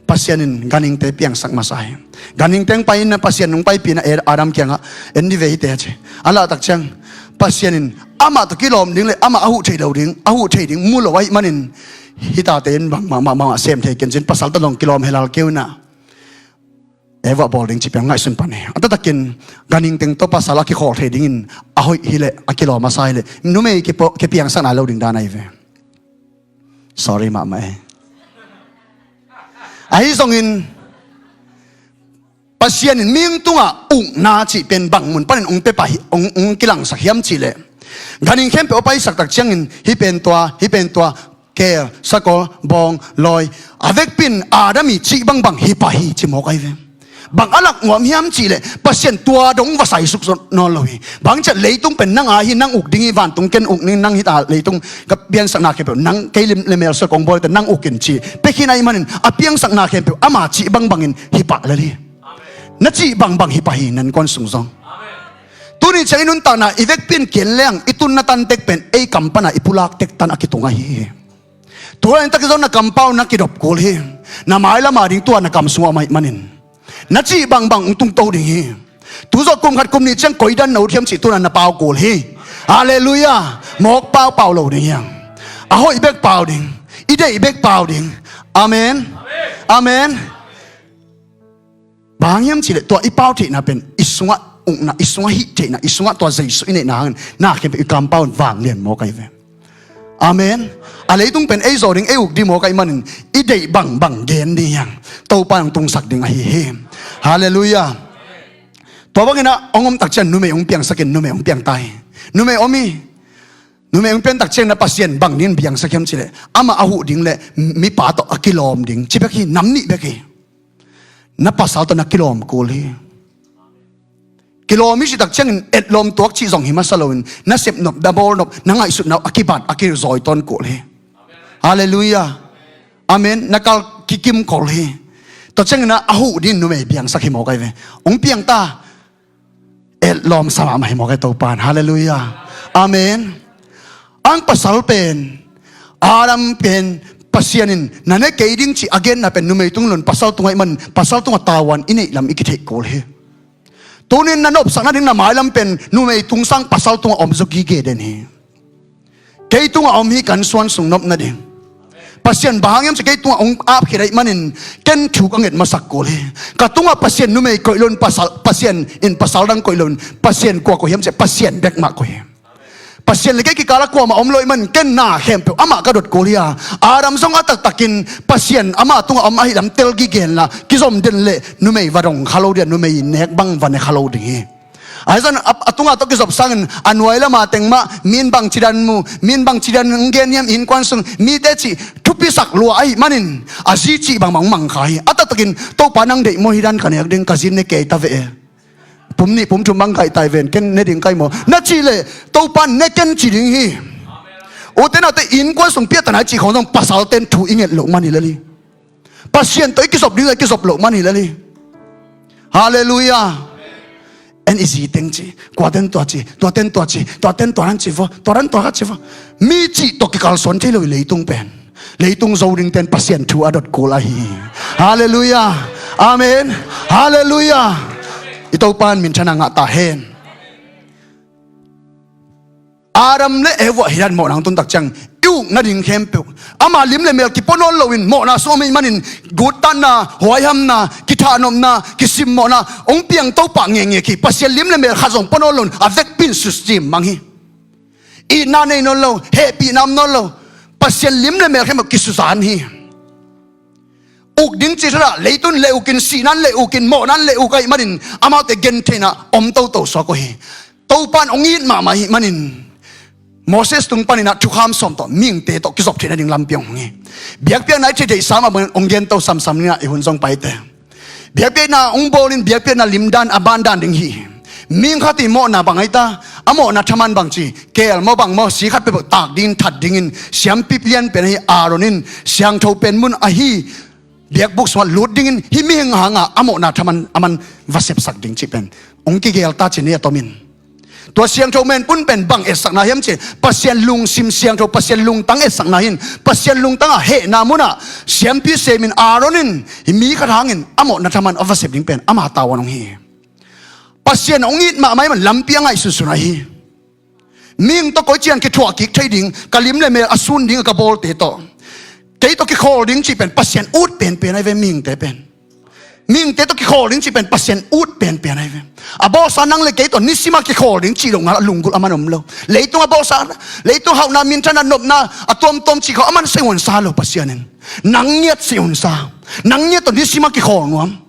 Pasian in ganhingte piangsak masa hi. Ganhingte ong pai in na, Pasian ong paipih na, Adam kiangah, en ni ve hite a ci. A lah takciang Pasian in amah tawh kilawm ding le amah a huh thei lo ding, a huh thei ding mu lo ahih manin, hih tate in bangmah mah mah sem thei ken cin, pasal tawh dong kilawm helal kei un na, Eva bawl ding cih pen ngaihsun pan hi. A taktakin ganhing teng tawh pasal a kikhawl thei dingin a hoih hileh, a kilawm a sa hileh, numei kipiangsak nai lo ding dan ahi ve. Sorry mahmah e. Ahi zongin Pasian in mihing tungah ukna cih pen bang mun panin ong pia pah hi, ong, ong kilangsak hiam cih leh, ganhing khempeuh a paisak takciangin hih pen tua, hih pen tua, keel, sakol, bawng, lawi, a vekpi in Adam ii cih bangbang hi pah hi ci mawk ahi ve. Bang a lak nuam hiam cih leh Pasian tua dong va saisuk nawn lo hi. Bang ciang leitung pen nang aa hi, nang uk ding hi, vantung ken uk ning, nang hita leitung ka piangsakna khempeuh nang, kei lim le mel suak kong bawl te nang uk in ci pia khin ahih manin a piangsakna khempeuh ama cih bangbangin hi pah lel hi. Na cih bangbang hi pah hi, na innkuan sung zong. Tuni ciang i nuntakna i vekpi in kian leng i tunna tan tek pen ei kam pana i pulak tek tan a kitung ahi hi. Tua in taktak zong na kampau na kidop kul hi. Na mailam a ding tua na kam sung a om ahih manin na cih bangbang ong tungto ding hi. Tu zawh kum khat kum nih ciang koi dan na ut hiam cih tu na na pau kul hi. Halleluiah. Mawk paupau lo ding hiam? A hoih bek pau ding. I deih bek pau ding. Amen. Amen. Bang hang hiam cih leh tua i pau theihna pen i sungah ukna, i sungah hih theihna, i sungah tua Jesu i neihna hangin na khempeuh i kampau in vanglian mawk ahi ve. Amen. A leitung pen ei zaw ding, ei uk ding mawk ahih manin i deih bangbang gen ding hi hang. Topa in ong tungsak ding ahi hi. Halleluiah. Tua bangin ah ong om takciang numei ong piangsak in, numei ong piang ta hi. Numei om hi. Numei ong pian takciang na Pasian bang dingin piangsak hiam cih leh amah a huh ding le mipa tawh a kilawm ding ci bek hi, nam nih bek hi. Na pasal tawh na kilawm kul hi. Kilawm i cih takciangin etlawm tuak cih zong hi masa loin na sep nop, na bawl nop, na ngaihsut nop a kibat, a kizawi tawn kul hi. Halleluiah. Amen. Na kal kikim kul hi. Tua ciangin a huh dingin numei piangsak hi mawk ahi ve. Ong piang ta. Etlawm sa mahmah hi mawk ahi Topa in. Halleluiah. Amen. Ang pasal pen, Adam pen, Pasian in na ne kei ding cih a genna pen numei tung lo in pasal tungah ahih manin pasal tungah tavuan i neih lam i kitheih kul hi. Tunin na nopsak nading na mailam pen numei tung sang pasal tungah om zaw gige den hi. Kei tungah om hi, kan suan sung nop nading. Pasian bang hang hiam cih kei tungah ong ap khit ahih manin ken thu ka nget masak kul hi. Ka tungah Pasian numei koih lo in pasal, Pasian in pasal dang koih lo in Pasian kua koih hiam cih leh Pasian bek mah koih hi. Pasian le kei kikal ah kuamah om lo ahih manin ken na khempeuh amah ka dot kul hi a. Adam zong a taktakin Pasian ama tungah om ahih lam tel gige inla, kizom den leh numei va dong kha lo ding a, numei nek bang va ne kha lo ding hi. Ahi zongin a, a tunga tawh kizop sangin a nuai lama teng mah, mi in bangci dan mu, mi in bangci dan ong gen hiam innkuan sung, mite cih thupisak lua ahih manin a zi cih bangbang mang kha hi. A taktakin Topa nang deih maw, hih dan ka nek ding, ka zi ne kei ta ve e. Pum nih pum thum bang gaih ta hi ven, ken ne ding ka hi maw na cih leh Topa ne ken ci ding hi. Ute naute, innkuan sung piahtana i cih khawng zong pasalten thu i nget loh man hi lel hi. Pasian tawh i kizop ding zong i kizop loh man hi lel hi. Halleluiah. En i zi teng ci, kuaten tua ci, tuaten tua ci, tuaten tua dan ci vo, tua dan tua kha ci vo. Mi cih tawh kikalsuan thei lo hi leitung pen. Leitung zo dingten Pasian thu a dot kul ahi hi. Halleluiah. Amen. Halleluiah. I Topa in minthanna ngah ta hen. Adam le Eva hih dan mawhna ong tun takciang i uk nading khempeuh ama lim le mel kipua nawn loin mawhna sung om ahih manin guttatna, huaihamna, kithahnopna, kisimmawhna ong piang to pah ngekngek hi. Pasian lim le mel khat zong pua nawn loin a vekpi in sucim mang hi. Itna nei nawn lo, hehpihna om nawn lo. Pasian lim le mel khempeuh kisuzan hi. Uk ding cih thadah, leitung le ukin, sihna le ukin, mawhna le uk ahih manin amaute gentheihna om toto suak uh hi. Topan hong it mahmah ahih manin Moses tung paninah thukham sawm tawh mihingte tawh kizop theihna ding lampi hong hi. Biakpiakna i theihtheihsa mah bangin hong gento samsam ninah i hun zong paite. Biakpiakna hong bawlin biakpiakna limdan a bandan ding hi. Mihing khat i mawhna bang aita, a mawhna thaman bang ci, keel maw bang maw, si khat peuhpeuh tak dingin, that dingin, siampi lianpen ahi Aaron in siangtho pen mun ahi biakbuk sungah lut dingin, hih mihing hanga a mawhna thaman aman va sepsak ding cih pen hong kigeel ta ci ni a tomin. Tua siangtho menpun pen bang etsakna hiam cih, Pasian lungsim siangtho, Pasian lungtang etsakna hin, Pasian lungtangah hehna munah siampi semin Aaron in hih mi khat hangin a mawhna thaman a va sep ding pen ama tavuan hong hi. Pasian hong it mahmah ahih man lampi a ngaihsunsun ahi. Mihing tawh koici-in kithuah kik thei ding, ka lim le mel a sun ding a ka bawlte tawh, kei tawh kikhawl ding cih pen Pasian ut penpen ahi ve, mihingte pen. Mihingte tawh kikhawl ding cih pen Pasian ut penpen ahi ve. A bawlsa nang le kei tawh nisimah kikhawl ding cih loh ngal a lunggulh aman om lo. Leitung a bawlsa, leitung hauhna, minthanna, nopna a tuamtuam cih khawng aman seh hunsa lo Pasian in. Nang ngiat seh hunsa. Nang ngiat tawh nisimah kikhawl nuam.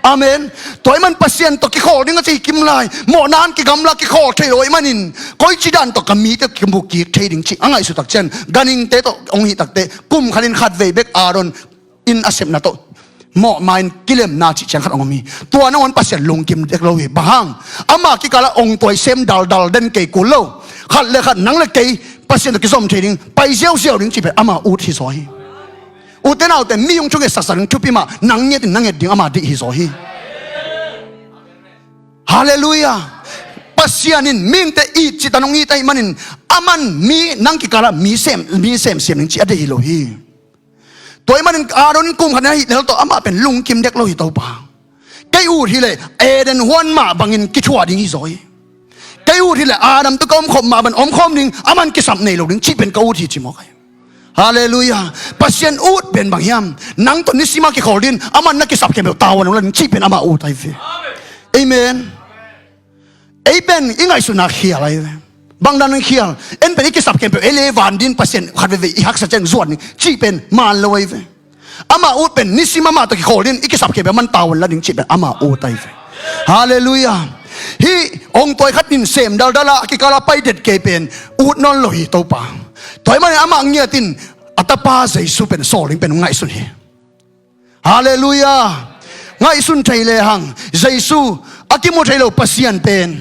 Amen. Tua ahih man Pasian tawh kikhawl ding a ci hi kim lai. Mawhna an kigamla kikhawl thei lo ahih manin, koici dan tawh ka mite kimu kik thei ding cih a ngaihsut tak ciang, ganhingte tawh hong hih takteh, kum khatin khatvei bek Aaron in a sepna tawh mawhma in kilemna cih ciang khat hong om hi. Tua nangawn Pasian lungkim dek lo hi. Bang hang? Ama kikalah ongtuai sem daldal den kei kul lo. Khat le khat nang le kei Pasian tawh kizom thei ding, pai ziauziau ding cih pen ama ut hi zaw hi. Ute naute, mi hong thunget saksak ding thupi mah, nang ngiatin nang nget ding ama deih hi zaw hi. Halleluiah. Pasian in mihingte it cihtan hong it ahih manin, aman mi nang kikalah mi sem, mi semsiam ding cih a deih hi lo hi. Tua ahih manin Aaron in kum khat in a hih lel tawh amah pen lungkim dek lo hi, Topa, kei ut hileh Eden huan mah bangin kithuah ding hi zaw hi. Kei ut hileh Adam tawh ka omkhop mah bangin omkhawm ding, aman kisap nei lo ding cih pen ka ut hi ci mawk ahi. Halleluiah. Pasian ut pen bang hiam? Nang tawh nisimah kikhawl dingin aman na kisap khempeuh tavuan hong la ding cih pen ama ut ahi ve. Amen. Ei pen i ngaihsutna khial ahi ve. Bang dan in khial? En pen i kisap khempeuh ei le van dingin Pasian khat veivei i haksa ciang zuan ding cih pen man lo ahi ve. Ama ut pen nisim amah tawh kikhawl dingin i kisap khempeuh aman tavuan la ding cih pen ama ut ahi ve. Halleluiah. Hih ongtuai khat in sem daldal a kikal a pai det kei pen ut nawn lo hi, Topa. Tua ahih manin amah ngiatin a tapa Jesu pen sawl ding pen hong ngaihsun hi. Halleluiah. Ngaihsun thei lehang Jesu, a kimu thei lo Pasian pen,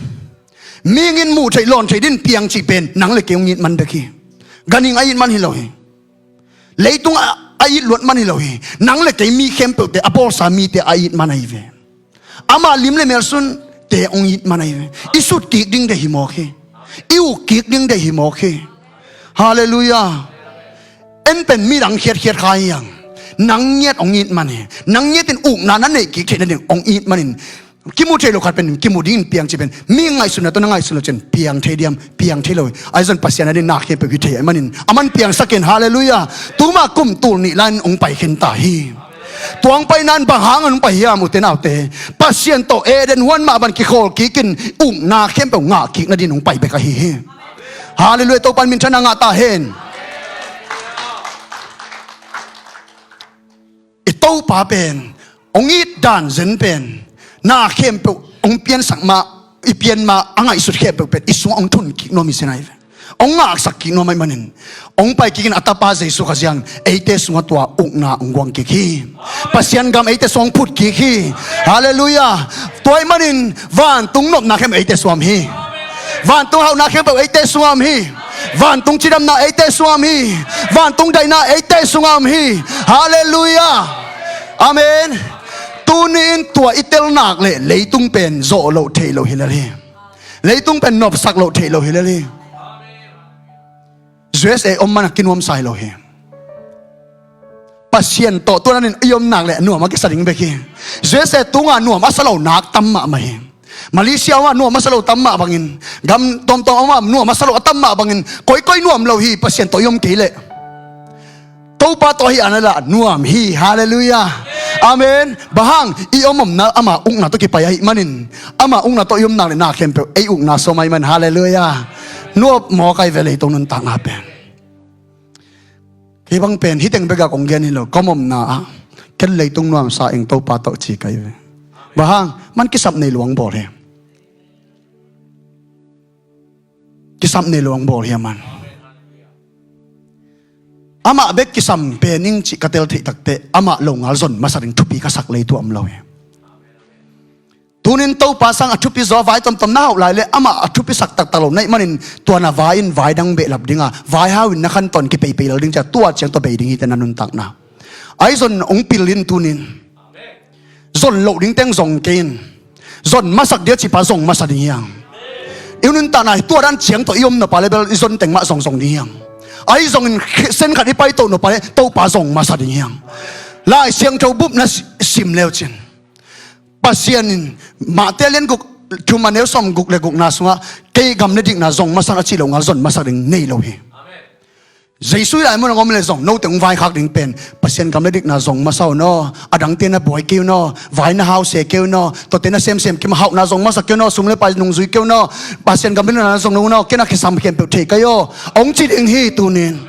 mihing in muh theih lawn theih dingin piang cih pen nang le kei hong it man bek hi. Ganhing a it man hi lo hi. Leitung a, a it luat man hi lo hi. Nang le kei mi khempeuhte, a bawlsa mite a it man ahi ve. Ama lim le mel sunte hong it man ahi ve. I sut kik ding deih hi mawk hi. I uk kik ding deih hi mawk hi. Halleluiah. En pen midang khiatkhiat kha hi hang. Nang ngiat hong it man hi. Nang ngiatin ukna na neih kik theihna ding hong it manin, kimu thei lo khat pen kimu dingin piang cih pen mi ngaihsutna tawh na ngaihsun lo ciang piang thei diam? Piang thei lo hi. Ahi zongin Pasian adingin na khempeuh hi thei ahih manin aman piangsak in. Halleluiah. Tuma kum tul nih lai-in hong pai khin ta hi. Tua hong paina in bang hangin hong pai hiam, ute naute? Pasian tawh Eden huan mah bangin kikhawl kikin ukna khempeuh ngah kik nadingin hong pai bek ahi hi. Halleluiah. Topa in minthanna ngah ta hen. I Topa pen hong it dan zen pen na khempeuh hong piansak ma, i pian ma a ngaihsut khempeuh pen i sungah hong thun kik nuam hi sin ahi ve. Hong ngahsak kik nuam ahih manin, hong pai kikin a tapa Jesu Khazih in eite sungah tua ukna hong guang kik hi. Pasian gam eite sungah hong phut kik hi. Halleluiah. Tua ahih manin vantung nopna khempeuh eite sungah om hi. Vantung hauhna khempeuh eite sungah om hi. Vantung cidamna eite sungah om hi. Vantung daihna eite sungah om hi. Halleluiah. Amen. Tuni-in tua i tel nak leh leitung pen zawh loh theih loh hi lel hi. Leitung pen nopsak loh theih loh hi lel hi. U S A om man a kinuamsa hi lo hi. Pasian tawh tuanin i om nak leh nuam a kisa ding bek hi. U S A tunga nuam a sa lo nak tam mahmah hi. Malaysia ah nuam a sa lo tam mah bangin, gam tawmtawm ah nuam a sa lo a tam mah bangin, koikoi nuam lo hi, Pasian tawh i om kei leh. Topa tawh hi a na lah nuam hi. Halleluiah. Amen. Bang hang? I om omna ama ukna tawh kipai ahih manin, ama ukna tawh i om nak leh na khempeuh ei ukna sawm ahih manin. Halleluiah. Nuam mawk ahi ve leitung nuntakna pen. Kei bang pen hih teng bek a kong gen hi lo, ka om omna ah ken leitung nuamsa ing Topa tawh ci ka hi ve. Bang hang? Man kisap nei lo hang bawl hi. Kisap nei lo hang bawl hi a man. Amah bek kisam pen ing cih ka tel theih takteh amah longal zon masa ding thupi ka sak lei tuah om lo hi. Tunin Topa sang a thupi zaw vai tomtom na hauh lai le amah a thupi sak taktak lo na hih manin tua na vai in vai dang behlap ding a, vaihau in na khantawn kipeipei lel ding ci a, tua ciang tawh bei ding hi teh na nuntakna. Ahi zong hong pil in tunin. Zon loh ding teng zong kei in. Zon masak ding a cihpa zong masa ding hi hang. I nuntakna hi tua dan ciang tawh i om nop a le bel i zon teng mah zong zong ding hi hang. Ahi zongin sen khat i paito nop a le Topa zong masa ding hi hang. Lai Siangtho bup na si-, sim leu cin. Pasian in Matthai lian guk thum a neu sawm guk le gukna sungah kei gam le dikna zong masak a cih lo ngal zon masak ding nei lo hi. Jesu i lai mun a om le zong note hong vaikhak ding pen Pasian gam le dikna zong masa un aw, a dangte na buai kei un aw, vai na hau se kei un aw, tuate na semsem kei un aw, hauhna zong masak kei un aw, sum le pai nungzui kei un aw, Pasian gam le dikna zong un aw, kei na kisam khempeuh thei ka hi aw, hong ci ding hi tunin.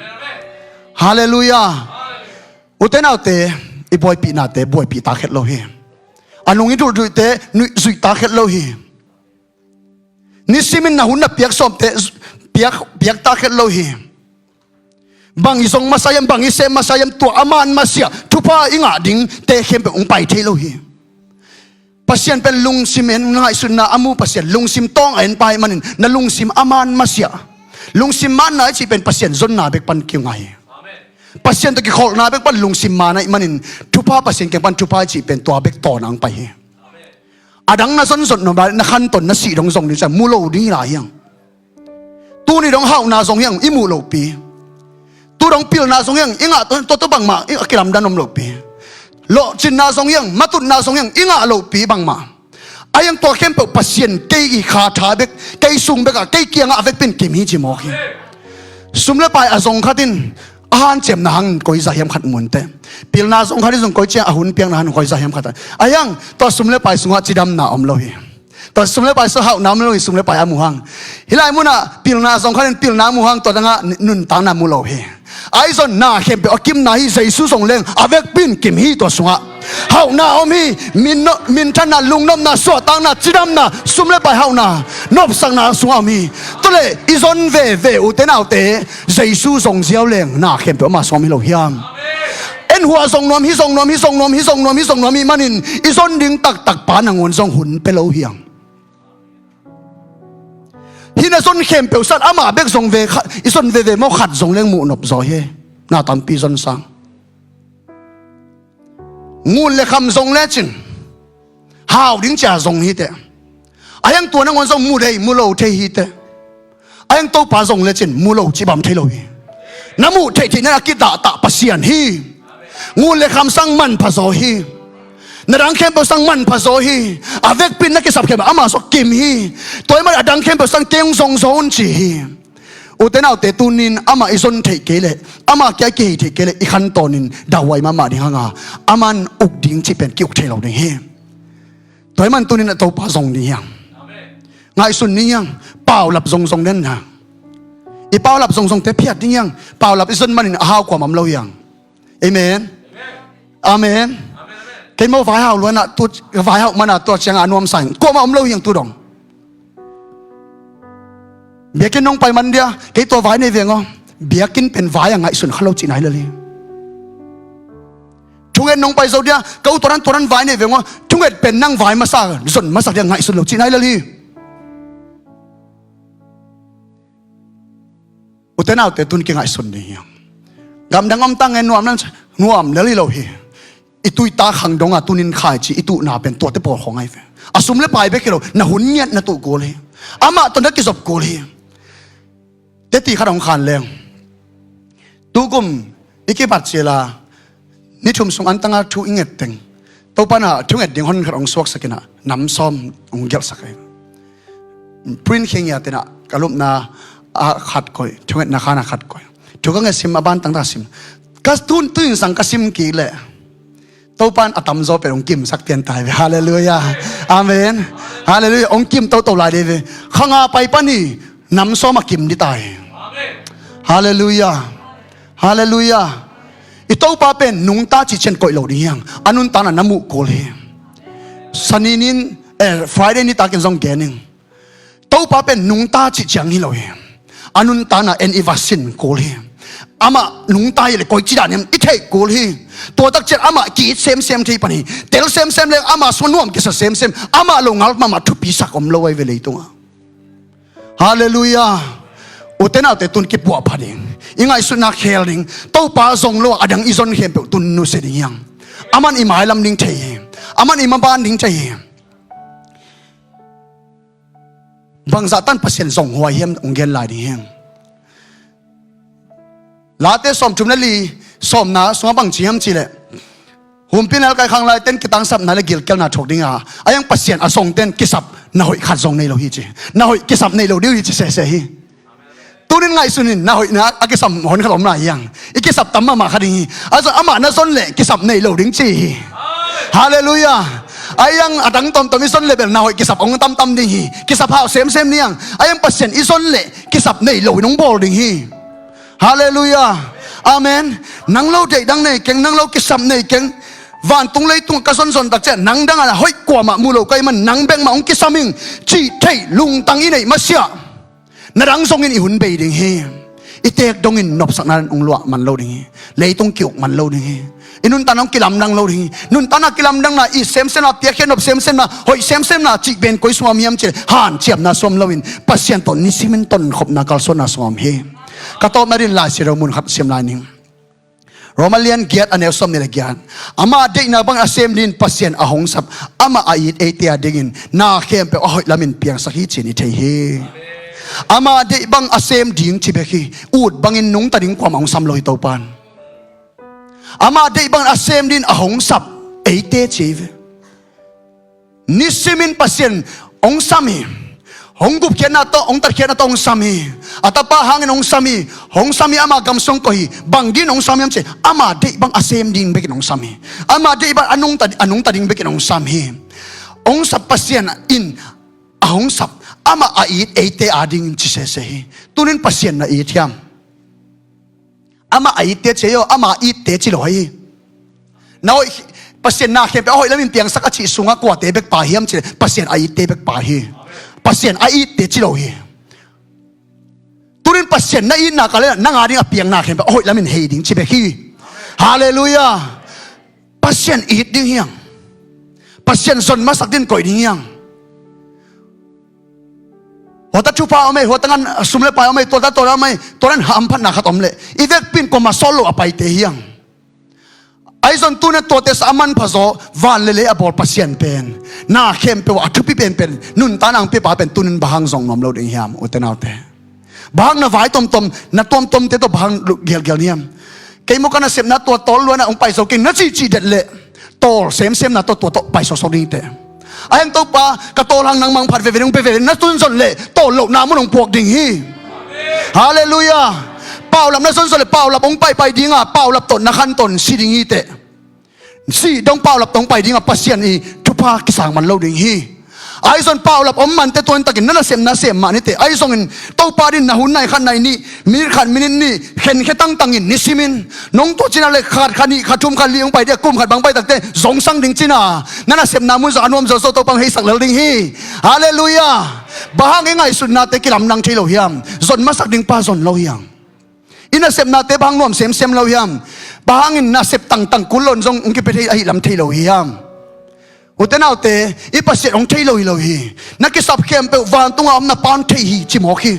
Halleluiah. Ute naute, i buaipihnate buaipih tak het lo hi. A nung i duhduhte nuih zuih tak het lo hi. Nisimin na hun na piak sawmte piak, piak tak het lo hi. Bang i zong masa hiam, bang i sem masa hiam, tua a man masiah thupha i ngah dingte khempeuh hong pai thei lo hi. Pasian pen lungsim en, na ngaihsutna a mu Pasian lungsim tawng a en pa ahih manin na lungsim a man masiah. Lungsim manna i cih pen Pasian zonna bek pan kingah hi. Pasian tawh kikholhna bek pan lungsim man ahih manin thupha Pasian kiang pan thupha i cih pen tua bek tawn ang pai hi. A dang na zonzon nop lai na khantawn na sih dong zong ding ciang mu lo ding hi lai hiang. Tuni dong hauhna zong hiang i muh lopi. Tu dong pilna zong hiang i ngah tua tua bangmah i kilamdan om lopi. Lawhcinna zong hiang, matutna zong hiang i ngah lopi bangmah. A hiang tua khempeuh Pasian kei i kha tha bek, kei sung bek a, kei kiangah a vekpin kim hi ci mawk hi. Sum le pai a zong khat in a hanciamna hang koi zah hiam khat mun teh. Pilna zong khat in zong koi ciang a hun piakna hang koi zah hiam khat a. A hiang tua sum le pai sungah cidamna om lo hi. Tua sum le pai sungah hauhna om lo hi, sum le pai a mu hang. Hih lai munah pilna zong khat in pilna mu hang tua dangah nuntakna mu lo hi. Ahi zong na khempeuh a kimna hi, Jesu zong leng a vekpin kim hi tua sungah. Hauhna om hi, min no-, minthanna, lungnopna, suahtakna, cidamna, sum le pai hauhna, nopsakna sungah om hi. Tua le i zon veve ute naute, Jesu zong ziau leng na khempeuh ama sawm hi lo hiam? En hua zong nuam hi, zong nuam hi, zong nuam hi, zong nuam hi, zong nuam hi manin i zon ding taktak pa nangawn zong hun pe lo hiam? Hih na zon khempeuh sat amah bek zong ve khat, i zon veve maw khat zong leng muh nop zaw hi. Na tampi zon sang. Ngun le kham zong lecin hau ding cia zong hi teh. A hiang tua nangawn zong mu thei, mu lo thei hi teh. A hiang Topa zong lecin mu lo cibam thei lo hi. Na muh theih theih na a kidahtak Pasian hi. Ngun le kham sang manpha zaw hi. Na dang khempeuh sang manpha zaw hi. A vekpin na kisap khempeuh ama sawk kim hi. Tua hi mah a dang khempeuh sang kei hong zong zaw un ci hi. Ute naute tunin amah i zon theih kei leh, amah kia i kihei theih kei leh i khantawnin dauhuai mahmah ding hanga, aman uk ding cih pen ki-uk thei lo ding hi. Tua hi man tunin a Topa zong ding hiang. Ngaihsun ding hiang. Paulap zongzong den hiang. I paulap zongzongte phiat ding hiang. Paulap i zon manin a hau kuamah om lo hiang. Amen. Amen. Kei maw vaihau luanah tu, vaihau manah tua ciangah a nuamsa in kuamah om lo hiang tu dong. Biakinn nong pai man dia kei tua vai nei veng aw. Biakinn pen vai a ngaihsun kha lo cihna hi lel hi. Thunget nong pai zo dia ka u tuanan tuanan vai nei veng aw. Thunget pen nang vai masa zon masak dia ngaihsun lo cihna hi lel hi. Ute naute tun kingaihsun ding hiang. Gamdang om tang ngen nuam nan nuam lel hi lo hi. I tuita khang donga tunin khaici i tuhna pen tuate pawl khong ahi ve. A sum le pai bek hi lo na hun ngiat na tuh kul hi. Amah tawh na kizop kul hi. Teti khat hong khan leng. Tukum i kibat cila ni thum sung antanga thu i nget teng Topa na thunget ding hon khat hong suaksak inah nam sawm hong gelhsak ahi. Print khingia tenah ka lupna a khat koih, thungetna khan a khat koih. Thu ka nget sim a ban tangta sim. Ka tun tuin sang ka sim kik leh Topa in a tamzaw pen hong kimsak pian ta hi ve. Halleluiah. Amen. Halleluiah. Hong kim toto lai dei ve. Khanga pai pan hi nam sawm a kim di ta hi. Halleluiah. Halleluiah. I Topa pen nungta cih ciang koih lo ding hi hang. A nuntakna na muh kul hi. Sani nin, eh, Friday nitakin zong gen ing. Topa pen nungta cih ciang hi lo hi. A nuntakna en i va sin kul hi. Amah nungta hi le koici dan hiam i theih kul hi. Tua tak ciang amah ki-it semsem thei pan hi. Tel semsem le amah sung nuam kisa semsem. Amah lo ngal mahmah thupi sak om lo ahi ve leitungah. Halleluiah. Ute naute, tun kipuahpha ding, i ngaihsutna khel ding. Topa zong lo a, a dang i zon khempeuh tun nusia ding hi hang. Aman i mailam ding thei hi. Aman i maban ding thei hi. Bangzah tan Pasian zong huai hiam hong gen lai ding hi hang. Late sawmthum le li, sawmna sungah bang ci hiam cih leh, humpinal kaikhang laiten kitangsapna le gilkialna thuak ding a, a hiang Pasian a zongten kisap na hoih khat zong nei lo hi ci. Na hoih kisap nei lo ding uh hi ci sese hi. Tunin ngaihsun in, na hoihna a kisam hon khat om lai hi hang. I kisap tam mahmah kha ding hi. A zon, amah na zon leh kisap nei lo ding ci hi. Halleluiah. A hiang a dang tomtom i zon leh bel na hoih kisap hong tamtam ding hi. Kisap hau semsem ni hang. A hiang Pasian i zon leh kisap nei lo in hong bawl ding hi. Halleluiah. Amen. Nang lo deih dang nei keng, nang lo kisap nei keng. Vantung leitung ka zonzon tak ciang nang dang a hoih kuamah mu lo ka hih man nang bek mah hong kisam ing cih theih lungtang i neih masiah, na dang zongin i hun bei ding hi. I teek dongin nopsakna in hong luah man lo ding hi. Leitung ki-uk man lo ding hi. I nuntakna hong kilamdang lo ding hi. Nuntakna kilamdangna, it semsemna, piakkhiat nop semsemna, hoih semsemna cih pen koi sungah om hiam cih leh hanciamna sungah om loin Pasian tawh nisimin tonkhopna kalsuanna sungah om hi. Ka tawpna dingin Lai Siangtho mun khat sim lai ning. Roma lian giat a neu sawmnih le giat. Ama deihna bang a sem dingin Pasian a hong sap, amah a it eite a dingin na khempeuh a hoih lamin piangsak hi ci-in i thei hi. Ama deih bang a sem ding ci bek hi. Ut bangin nungta ding kuamah hong sam lo hi Topan. Ama deih bangin a sem dingin a hong sap eite ci hi ve. Nisimin Pasian hong sam hi. Hong gupkhiatna tawh, hong tatkhiatna tawh hong sam hi. A Tapa hangin hong sam hi. Hong sam hi, ama gam sung koih hi. Bang dingin hong sam hiam cih leh ama deih bang a sem ding bekin hong sam hi. Ama deih bang a nungta, a nungta ding bekin hong sam hi. Hong sap Pasian in a hong sap, amah a it eite a dingin ci sese hi. Tunin Pasian na it hiam? Amah a itte ci hi aw, ama itte ci lo hi. Na hoih, Pasian na khempeuh a hoih lamin piangsak a cih sungah kuate bekpa hiam cih leh Pasian a itte bekpa hi. Pasian a itte ci lo hi. Tunin Pasian na itna ka le nang a ding a piang na khempeuh a hoih lamin hei ding ci bek hi. Halleluiah. Pasian it ding hi hang. Pasian zon masak dingin koih ding hi hang. Huata thupha om ei, huata ngan sum le pai om ei, tuata tuata om ei, tuata in hamphatna khat om leh i vekpi in kuamah sawt lo a paite hi hang. Ahi zong tunin tuate sa a manpha zaw, van le lei a bawl Pasian pen na khempeuh a thupi penpen, nuntakna hong piapa pen tunin bang hang zong nuam lo ding hiam, ute naute? Bang hang na vai tomtom, na tuamtuamte tawh bang hang gelgel ni hiam? Kei maw, ka nasepna tua tawl luanah hong pai zo keng na cihcih det leh tawl semsemna tawh tua tawh pai sawsawk ding hi teh. A hiang Topa, ka tawl hang nangmah hong phat veve ding, hong pia veve ding, na tun zon leh tawl lohna mun hong puak ding hi. Halleluiah. Paulap na zon zon leh paulap hong paipai ding a, paulap tawh na khantawn si ding hi teh. Si dong paulap tawh hong pai ding a, Pasian i thupha kisang man lo ding hi. Ahi zong paulap om mante tuan takin na nasepna sem mah ni teh. Ahi zongin Topa dingin na hun nai khat nai nih, minit khat minit nih khenkhia tangtangin nisimin nong tua cina le khat khat nih khat thum khat li hong pai ding a, kum khat bang pai takte zongsang ding cina, na nasepna mun zong a nuam zo zo Topa hong heisak lel ding hi. Halleluiah. Bang hang i ngaihsutnate kilamdang thei lo hiam? Zon masak ding pa zon lo hiam? I nasepnate bang hang nuam semsem lo hiam? Bang hangin nasep tangtang kul lo in zong hong kipia thei ahih lam thei lo hiam? Ute naute, i Pasian hong thei lo hi lo hi. Na kisap khempeuh vantungah om na Pa hong thei hi ci mawk hi.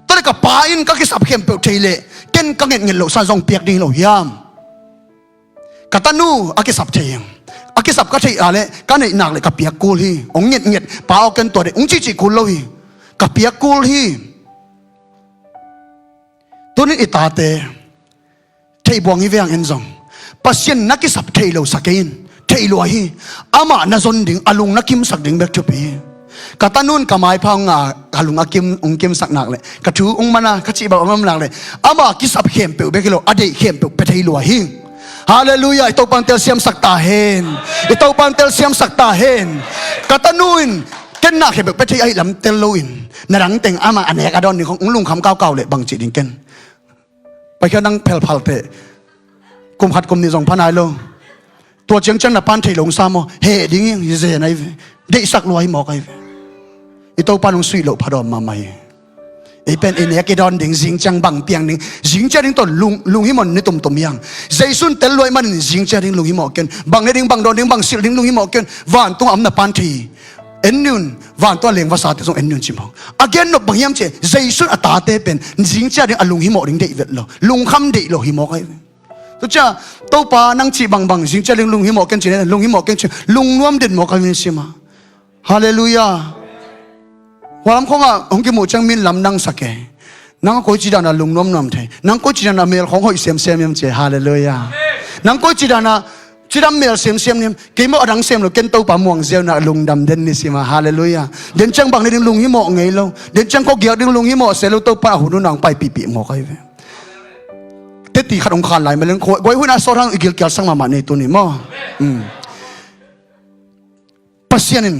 Tua leh ka Pa in ka kisap khempeuh thei leh ken ka ngetnget loh san zong piak ding hi lo hiam? Ka tanu a kisap thei hi. A kisap ka theih a leh ka neih nak leh ka piak kul hi. Hong ngetnget, Pa aw ken tua ding hong cihcih kul lo hi. Ka piak kul hi. Tunin i tate thei buang hi veng en zong, Pasian na kisap thei lo sa kei in. Thei lua hi. Amah na zon ding, a lung na kimsak ding bek thupi hi. Ka tanu in ka maipha hong nga, ka lung a kim, hong kimsak nak leh, ka thu hong man a, ka cih bang hong om nak leh, ama kisap khempeuh bek hi lo, a deih khempeuh pia thei lua hi. Halleluiah. I Topa in telsiamsak ta hen. I Topa in telsiamsak ta hen. Ka tanu in ken na khempeuh pia thei ahih lam tel loin, na dang teng amah a nek a dawn ding khong hong lungkham kaukau leh bang cih ding ken? Paikhiat nang phelphal teh. Kum khat kum nih zong pha nai lo. Tua ciangciang na pan thei lo hong sa maw? Heh ding hi, hi zen ahi ve. Deihsak lua hi mawk ahi ve. I Topa nong suih loh pha dawm mahmah hi. Ei pen i nek i dawn ding, zing ciang bang piang ding, zing ciang ding tawh lung, lunghimawh ni tumtum hiang. Jesu in tel luai manin zing ciang ding lunghimawh ken. Bang ne ding, bang dawn ding, bang silh ding lunghimawh ken. Vantung a om na pan thei hi. En ni un, vantung a leng vasate zong en ni un ci mawk. A gen nop bang hiam cih leh, Jesu in a tate pen zing ciang ding a lunghimawh ding deih vet lo. Lungkham deih lo hi mawk ahi ve. Tua ciang, Topa nang cih bangbang, zing ciang ding lunghimawh ken ci, lunghimawh ken ci, lungnuam den mawk a min sim a. Halleluiah. Hualam khawngah hong kimuh ciang min lam nang sak e. Nang a koici dan a lungnuam nuam thei? Nang koici dan a mel khawng hoih semsem hiam ci e? Halleluiah. Nang koici dan a cidam mel semsem hiam? Kei maw a dang sem lo, ken Topa muang ziau na lungdam den ni sim a. Halleluiah. Den ciang bang ne ding lunghimawh ngei lo. Den ciang khuagiak ding lunghimawh se lo, Topa a hun hun a hong paipihpih mawk ahi ve. Teti khat hong khan lai mah leng, guai huihna sawt hang i gilkial sang mahmah ni tuni maw? Mm. Pasian in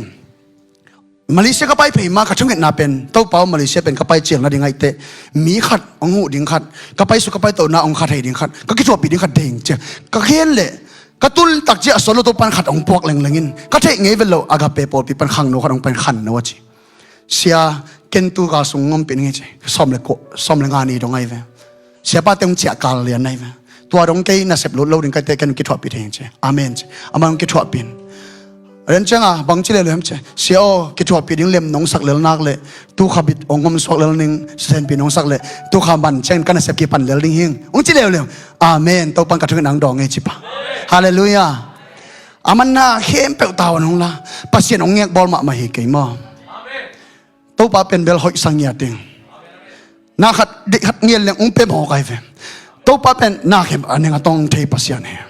Malaysia ka pai phei ma ka thungetna pen, Topa aw, Malaysia pen ka pai cial nading ahih teh, mi khat hong huh ding khat, ka pai suk ka pai tohna hong kha thei ding khat, ka kithuahpih ding khat ding ci a ka khen leh, ka tul tak ciang a suan lo Topa in khat hong puak lengleng in, ka theih ngei vet lo, Agape pawlpi pan khangno khat hong pai in khanno a ci. Sia, ken tu ka sung ngompih ning hi ci. Sawm le kua, sawm le nga ni dong ahi ve. Siapa te hong ciah kal lian ahi ve. Tua dong kei nasep lut lo ding ka hih teh ken kithuahpih thei ing ci. Amen ci. Amah hong kithuahpih in. Ren ciang a, bang ci leuleu hiam ci. Sia aw, kithuahpih ding lem nong sak lel nak leh, tu kha bit hong ngom suak lel ning, senpi nong sak leh, tu kha man ciangin ka nasep kipan lel ding hi ing. Hong ci leuleu. Amen. Topa in ka thungetna hong dawng hi ci pah. Halleluiah. Aman na khempeuh tavuan hong la. Pasian hong ngekbawl mahmah hi kei maw? Topa pen bel hoih sa ngiat ing. Na khat deih khat ngiat leng hong pia mawk ahi ve. Topa pen na khem a neng a tong thei Pasian hi.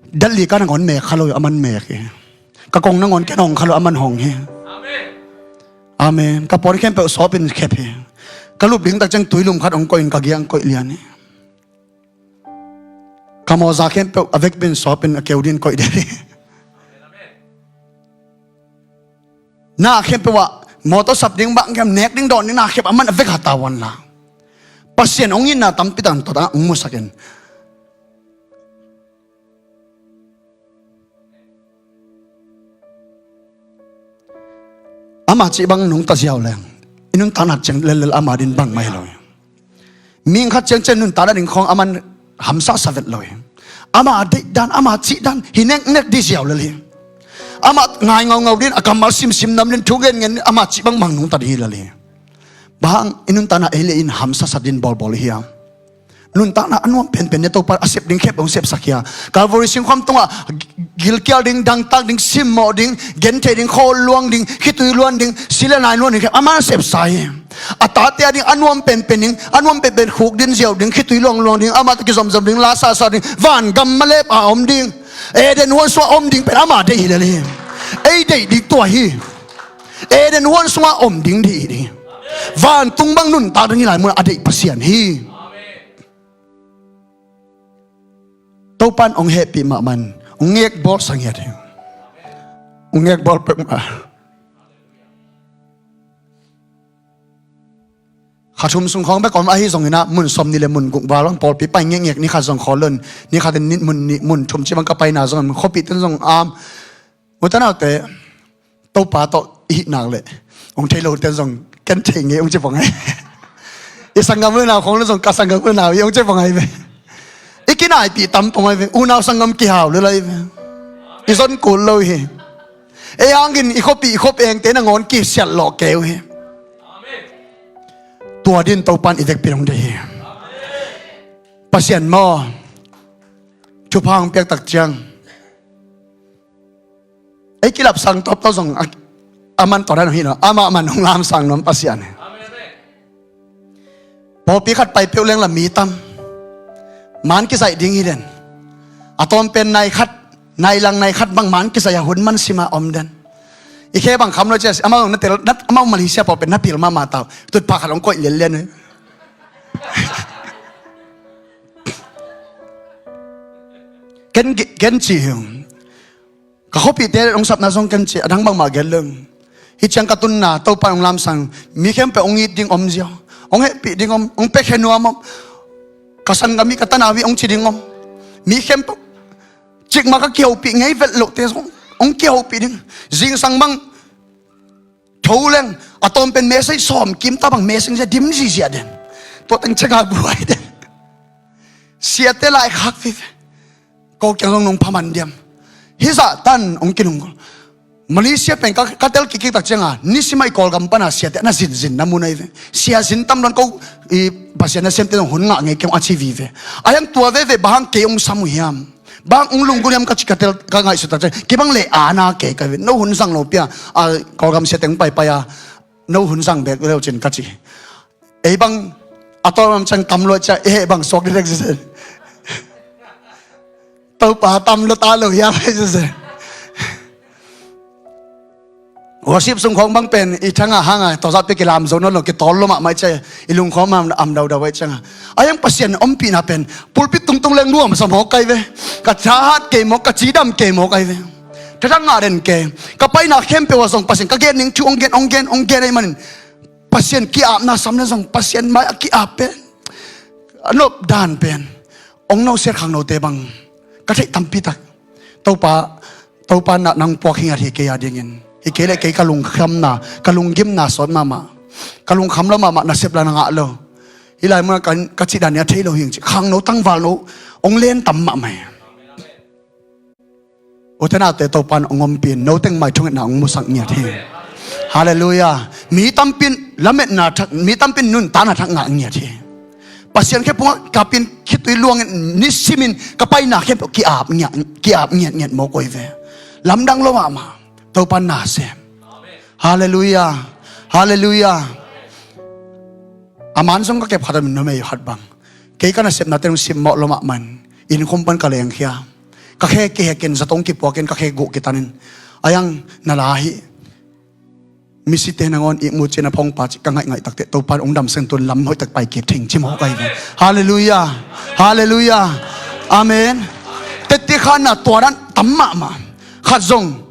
Delhi ka nangawn mek kha lo hi, aman mek hi. Ka kong nangawn ken hong kha lo, aman hong hi. Amen. Ka puan khempeuh sawp in khep hi. Ka lup ding tak ciang tuilum khat hong koih in ka giang koih lian hi. Ka mawza khempeuh a vekpi in sawp in a keu ding koih den hi. Na khempeuh ah mawtaw sap ding, bang kem nek ding, dawn ding, na khempeuh aman a vek a tavuan la. Pasian hong itna tampi tak tawh hong musak in. Ama cih bang nungta ziau leng, i nuntakna ciang lellel ama ding bangmah hi lo hi. Mi khat ciangciang nuntakna ding khawng aman hamsasa vet lo hi. Ama deih dan, ama cih dan hi neknek ding ziau lel hi. Ama ngai ngaungau ding, a kammal simsim nam ding, thu genngen ding, ama cih bangbang nungta ding hi lel hi. Bang hang i nuntakna ei le ei in hamsasa ding bawlbawl i hiam? Nuntakna a nuam penpen ne Topa a sep ding khempeuh hong sepsak hi a. Calvary singkhuam tungah gilkial ding, dangtak ding, simmawh ding, genthei ding, khawl luang ding, khitui luan ding, si le nai luan ding khempeuh amah a sepsa hi. A tate a ding a nuam penpen ding, a nuam penpen khuk ding, ziau ding, khitui luangluang ding, amah tawh kizomzom ding, la sasa ding, vangam malep a om ding, Eden huan sungah om ding pen amah deih hi lel hi. Ei deih ding tua hi. Eden huan sungah om ding deih hi ding. Vantung bang nuntak ding hi lai mun a deih Pasian hi. Topa in hong hehpih mahmah in hong ngekbawl sa ngiat hi. Hong ngekbawl peuhmah. Kha thum sung khawng bek om ahi zongin ah, mun sawm nih le mun guk val bang pawlpi pai ngekngek, ni khat zong khawl lo in, ni khat in ni mun nih mun thum ci bang ka paina zong, khuapihte in zong am. U te nau te, Topa tawh i hih nak leh hong thei lote in zong ken thei ngei hong ci bang ahi. I sanggam unau khawng le zong ka sanggam unau hi hong ci bang ahi ve. I kinaipih tam pong ahi ve. Unau sanggam kihau lel ahi ve. I zon kul lo hi. Ei hangin i khuapih i khuapengte nangawn kisiat lawh kei uh hi. Tua ding Topa in i vekpi dong ding hi. Pasian maw, thupha hong piak tak ciang, ei kilapsang tawptawp zong a, a man tawh dan hong hi lo, amah man hong lamsang nuam Pasian hi. Pawlpi khat pai peuh leng la mi tam. Man kizaih ding hi den. A tawm pen nai khat, nai lang nai khat bang man kizaih a hun man sima om den. I khe bang kham lo cia, amau na tel, na, amau Malaysia pawlpi na pil mahmah tau. Tutphah khat hong koih lianlian hi. Ken, ken ci hi. Ka khuapihte hong sapna zong ken ci, a dang bangmah gen leng. Hih ciang ka tunna, Topa in hong lamsang, mi khempeuh hong it ding om ziau. Hong hehpih ding om, hong piakhia nuam om. Ka sanggam hi, ka tanau hi, hong ci ding om. Mi khempeuh, cikmah ka kihopih ngei vet lohte zong hong kihopih ding. Zingsang bang tho leng a tawm pen message sawm kim ta bang message dim zizia den. Tua teng ciang a buai den. Siate laikhak vive. Ko kiang zong nong phaman diam? Hih zah tan hong kinunggul. Malaysia pen ka, ka tel kikkik tak cianga, nisim a i Kawlgam pana siate na zinzin na mun ahi ve. Sia zin tam luan ko, i Pasian na siamte zong hun ngah ngei keng a ci vive. A hiang tua veve bang hang kei hong sam uh hiam? Bang hong lunggulh hiam ka ci ka tel ka ngaihsut tak ciang, kei bang le ana kei ka ve. No hun zang lo pia, a Kawlgam siate hong paipai a, no hun zang bek leu cin ka ci. Ei bang a tawm ciang tam lua cia, ei bang suak direct sese. Topa tam lua ta lo hiam ei sese. Worship sung khawng bang pen i thanga hanga tawzat pe kilam zo nawn lo, kitawl lo mahmah cia, i lungkhawm am, am daudau ei cianga. A hiang Pasian ompihna pen pulpit tungtung leng nuam sa mawk kai ve. Ka thahat kei mawk, ka cidam kei mawk kai ve. Thathang ngah den kei. Ka paina khempeuh a zong Pasian ka gen ning thu hong gen, hong gen, hong gen ei manin Pasian ki-apna sam le zong Pasian mai a ki-ap pen, a nop dan pen, ong no siat khangnote bang ka theih tampi tak. Topa, Topa na nang puak hi ngat hi kei a dingin. Hi kei le kei ka lungkhamna, ka lunggimna sawt mahmah. Ka lungkham lo mahmah, nasep la na ngah lo. Hi lai mun ka, ka cih dan ni a thei lo hi ing ci. Khangno tangval no ong len tam mahmah hi. Ute naute, Topa in ong ompih in, no teng mai thungetna ong musak ngiat hi. Halleluiah. Mi tampi in lametna thak, mi tampi in nuntakna thak ngah ngiat hi. Pasian khe pungah kapin khitui luangin nisimin ka paina khempeuh ki-ap ngiat, ki-ap ngiatngiat mawk uh hi ve. Lamdang lo mahmah. Topa in na sem. Halleluiah. Halleluiah. A man zong ka kep khat a min numei khat bang, kei ka nasepnate hong simmawh lo mahmah in, innkhum pan ka lengkhia. Ka khe kihek in, zatong kipuak in, ka khe guh kitan in, a hiang na la hi. Misite nangawn ihmu cin a phongpa cih ka ngaihngaih takteh Topa in hong damsak in, tun lam hoihtak pai kik thei ing ci mawk ahi ve. Halleluiah. Halleluiah. Amen. Tette khanna tua dan tam mahmah. Khat zong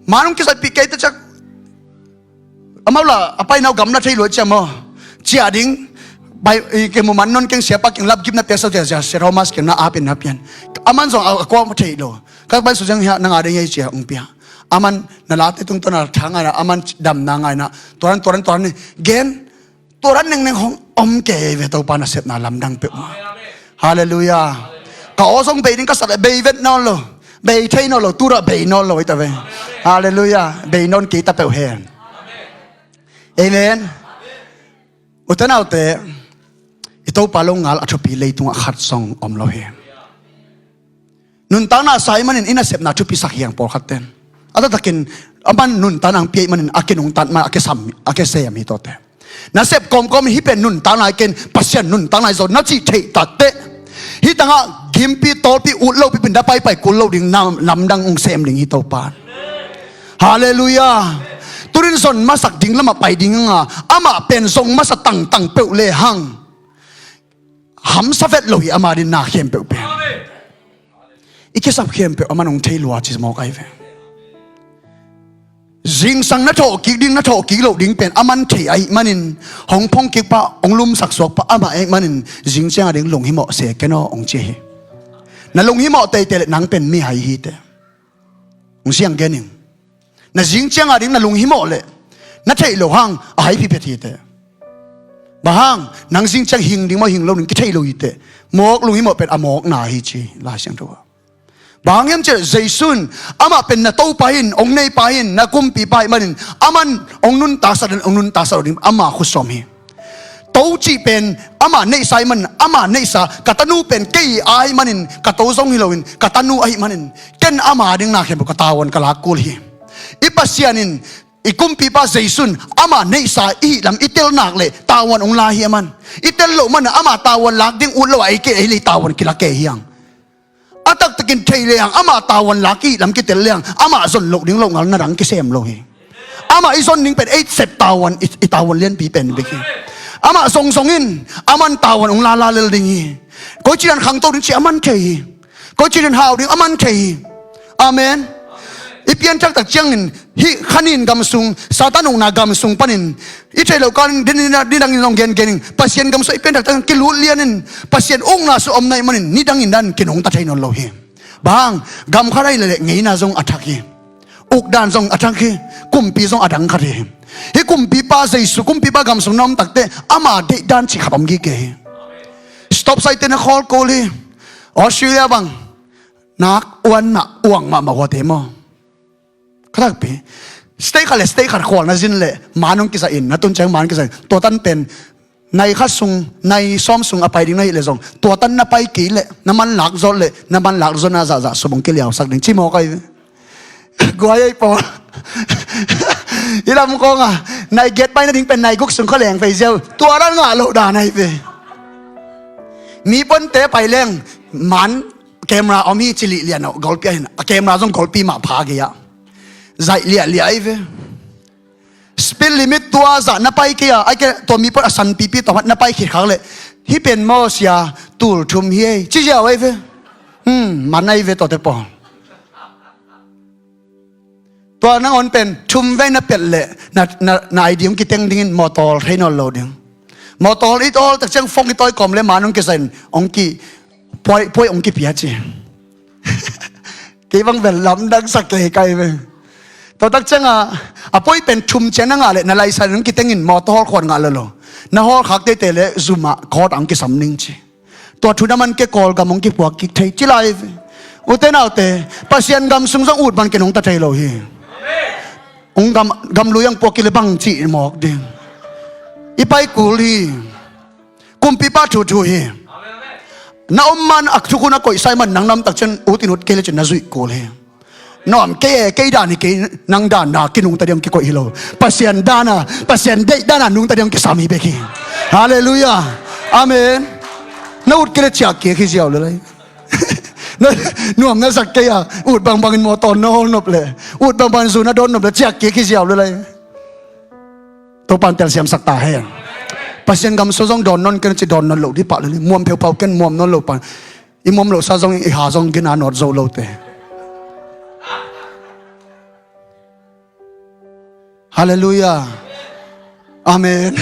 man hong kizaihpih kei ta ciang, amau la a paina uh gamla thei lua cia maw? Ciah ding. Bai, i, kei mu man non keng, siapa keng lap gimna pia sau cia cia, Sia Thomas keng na apin na pian. Aman zong a, a kuam thei lo. Ka bai su ciang hiah na nga ding ei cia ong pia. Aman na late tungtawn a tha ngaina, aman damna ngaina. Tuaran, tuaran, tuaran ni. Gen. Tuaran nengneng hong om kei ve, Topa nasepna lamdang peuhmah. Halleluiah. Ka aw zong bei ding ka sat leh bei vet nawn lo. Bei thei nawn lo, tura bei nawn lo hi ta ve. Halleluiah. Bei nawn kei ta peuh hen. Amen. Ute naute, i Topa lo ngal a thupi leitungah khat zong om lo hi. Nuntakna sa ahih manin i nasepna thupisak hi hang pawlkhat ten. A taktakin aman nuntakna hong pia ahih manin a kinungtat ma, a kisam, a kisem hi tawte. Nasep kawmkawm in hih pen nuntakna hi kei in, Pasian nuntakna hi zaw na cih theih takteh, hih tangah gimpi tawlpi ut lopi pin da paipai kul lo ding, nam, namdang hong sem ding hi Topa. Halleluiah. Tunin zon masak ding lamah pai ding hanga, amah pen zong masa tangtang peuh le hang hamsa vet lo hi, ama din na khempeuh pen. I kisap khempeuh aman hong thei lua ci mawk ahi ve. Zingsang na thawh kik ding, na thawh kik loh ding pen aman thei ahih manin, hong phong kik pa, hong lumsak suak pa amah ahih manin, zing ciang a ding lunghimawh se ken aw hong ci hi. Na lunghimawh teitei leh nang pen mihai hi teh. Hong siang gen ing. Na zing ciang a ding na lunghimawh leh na theih loh hang a haiphi phet hi teh. Bang hang, nang zing ciang hing ding maw hing lo ding kithei lo hi teh. Mawk lunghimawh pen a mawkna hi ci Lai Siangtho ah. Bang hang hiam cih leh Jesu in, amah pen na Topa hi in, hong neipa hi in, na kumpipa ahih manin, aman hong nuntaksak den, hong nuntaksak lo ding, ama khut sawm hi. To cih pen ama neihsa ahih manin, ama neihsa, ka tanu pen kei ahih manin, ka to zong hi loin, ka tanu ahih manin, ken ama ding na khempeuh ka tavuan ka lak kul hi. I Pasian in, i kumpipa Jesu in, ama neihsa i hih lam i tel nak leh tavuan hong la hi aman. I tel loh manin ama tavuan lak ding ut lo a, ei kei ei lei tavuan kilak kei hi hang. A taktakin thei le hang, ama tavuan lak i hih lam kitel le hang, ama zon loh ding loh ngal na dang kisem lo hi. Ama i zon ding pen ei sep tavuan, i, i tavuan lianpi pen bek hi. Ama zongzong in, aman tavuan hong lala lel ding hi. Koici dan khangto ding ci aman thei hi. Koici dan hau ding aman thei hi. Amen. I pianthak tak ciangin, Hih khanin gam sung, Satan ukna gam sung panin i theih loh kal in, nidangin zong gengen in, Pasian gam sung i pianthak tak kilut lianin, Pasian ukna sung om na hih manin nidangin dan kinungta thei nawn lo hi. Bang hang, gam khat ahih leh ngeina zong a thak hi. Ukdan zong a thak hi. Kumpi zong a dang khat hi. Hih kumpipa Jesu, kumpipa gam sung na om takteh ama deihdan cih khat om gige hi. Stop sign te na khawl kul hi. Australia bang nak uan mah, uang mahmah huate maw? Khatakpi, state khat le state khat khual na zin leh man hong kizah in, na tun ciang man kizah in, tua tan pen nai khat sung, nai sawm sung a pai ding na hih leh zong, tua tan na pai kei leh, na man lak zawt leh, na man lak zawtna zahzah sum hong kiliausak ding ci mawk ahi ve. Guai ahi pawl. I lam kawng a nai giat pai nading pen nai guk sung khua leng pei ziau, tua dan ngah loh dan ahi ve. Mi puante pai leng man camera om hi ci lih lian aw, golpi ahin a camera zong golpi mah pha gei ah zaih liahliah ahi ve. Speed limit tua zah na pai kei a, ai kei tua mi puan a san pipi tua phat na pai khit khak leh, hih pen maw sia, tul thum hi ei ci ziau ahi ve. Hmm, man ahi ve tuate pawl. Tua nangawn pen thum vei na piat leh na, na, na I D hong kiteng dingin mawtaw thei nawn lo ding. Mawtaw i tawl tak ciang phone i tawi kawm leh man hong kizah in hong ki puai, puai hong kipia ci. Kei bang bel lamdang sak kei kai ve. Tua tak ciang a, a puai pen thum ciang na ngah leh na license hong kiteng in mawtaw hawl khuan ngah lo lo. Na hawl khak teitei leh zum ah court ah hong kisam ning ci. Tua thu na man kei Kawlgam hong kipuak kik thei ci lai ve. Ute naute, Pasian gam sung zong ut bang kinungta thei lo hi. Hong gam, gam lui hong puak kik leh bang cih mawk ding. I pai kul hi. Kumpipa thu thu hi. Na om man a thukhun a koihsa ahih man nang na om tak ciang ut in ut kei leh cin na zuih kul hi. Nuam kei e, kei dan hi kei, nang dan a kinungta ding hong kikoih hi lo. Pasian dan a, Pasian deih dan a nungta ding hong kisam hi bek hi. Halleluiah. Amen. Na ut kei leh ciah kik hi ziau lel lai. Na, nuam na sak kei a, ut bangbangin mawtaw na hawl nop leh, ut bangbangin zu na dawn nop leh ciah kik hi ziau lel lai. Topa'n telsiamsak ta hen. Pasian gam sung zong dawn nawn ken ci, dawn nawn loh dih pah lel hi. Muam pheuphau ken, muam nawn lo pan. I muam lohsa zong, i ha zong gina nawt zo lote. Halleluiah. Amen.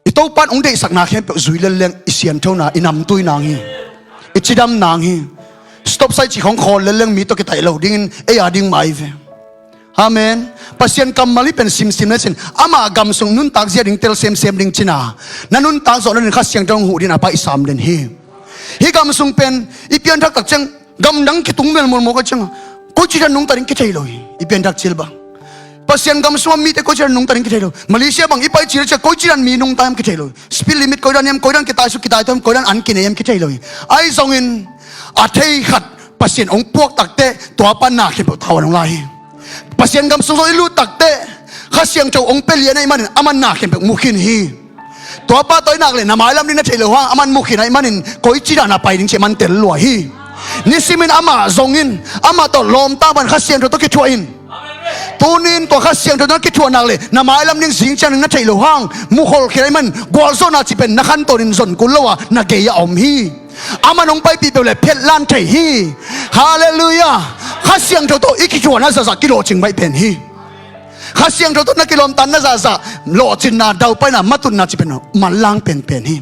I Topa'n hong deihsakna khempeuh zui lel leng i sianthona, i namtui nang hi. I cidam nang hi. Stop sign cih khawng khawl lel leng mi tawh kitaih lo dingin ei a ding mah ahi ve. Amen. Pasian kammal hih pen simsim lecin, ama gam sung nuntak zia ding tel semsem ding cina, na nuntak zawh nading Kha Siangtho hong huh dingin a paihsam den hi. Hih gam sung pen i pianthak tak ciang gamdang kitung melmol mawk a ciang a, koici dan nungta ding kithei lo hi. I pianthak cil bang Pasian gam sung a mite koici dan nungta ding kithei lo. Malaysia bang i pai cil ciang koici dan mi nungta hiam kithei lo hi. Speed limit koi dan hiam, koi dan kitaisuk kitaitawm, koi dan an kinei hiam kithei lo hi. Ahi zongin a thei khat Pasian hong puak takteh tua pan na khempeuh tavuan hong lai hi. Pasian gam sung zong i lut takteh Kha Siangtho hong pia lian ahih manin aman na khempeuh mu khin hi. Tua pa tawh i nak leh na mailam ding na theih loh hang aman mu khin ahih manin koici dan a pai ding cih aman tel lua hi. Nisimin amah zongin, amah tawh lawmta pan Kha Siangtho tawh kithuah in. Tunin tua Kha Siangtho tawh na kithuah nak leh na mailam ding zing ciang ding na theih loh hang mu khol khin ahih manin gualzawhna cih pen na khantonin zon kul lo a na gei a om hi. Aman hong paipih peuh leh phet lan thei hi. Halleluiah. Kha Siangtho tawh i kithuahna zahzah kilawhcing baih pen hi. Kha Siangtho tawh na kilawmtanna zahzah lawhcinna, daupaina, matutna cih pen manlang penpen hi.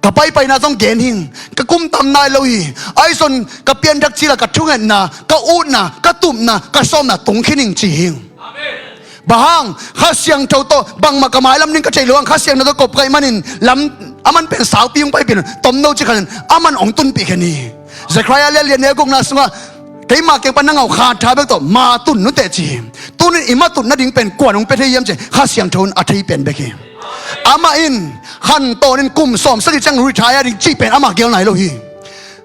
Ka paipaina zong gen hing, ka kum tam nai lo hi. Ahi zong ka pianthak cil a ka thungetna, ka utna, ka tupna, ka sawmna tung khin hing ci hing. Bang hang, Kha Siangtho tawh bangmah ka mailam ding ka theih loh hang Kha Siangtho tawh kop ka hih manin lam, aman pen saupi hong paipih in, tomno cih khat in aman hong tunpih khen hi. Zechariah lian lian neu gukna sungah keima kiang pan na ngau khat tha bek tawh ma tun nuteh ci hi. Tunin i ma tut nading pen kua'n hong pia thei hiam cih Kha Siangtho in a thei pen bek hi. Amah in khantonin kum sawm sagih ciang retire ding cih pen amah gel nai lo hi.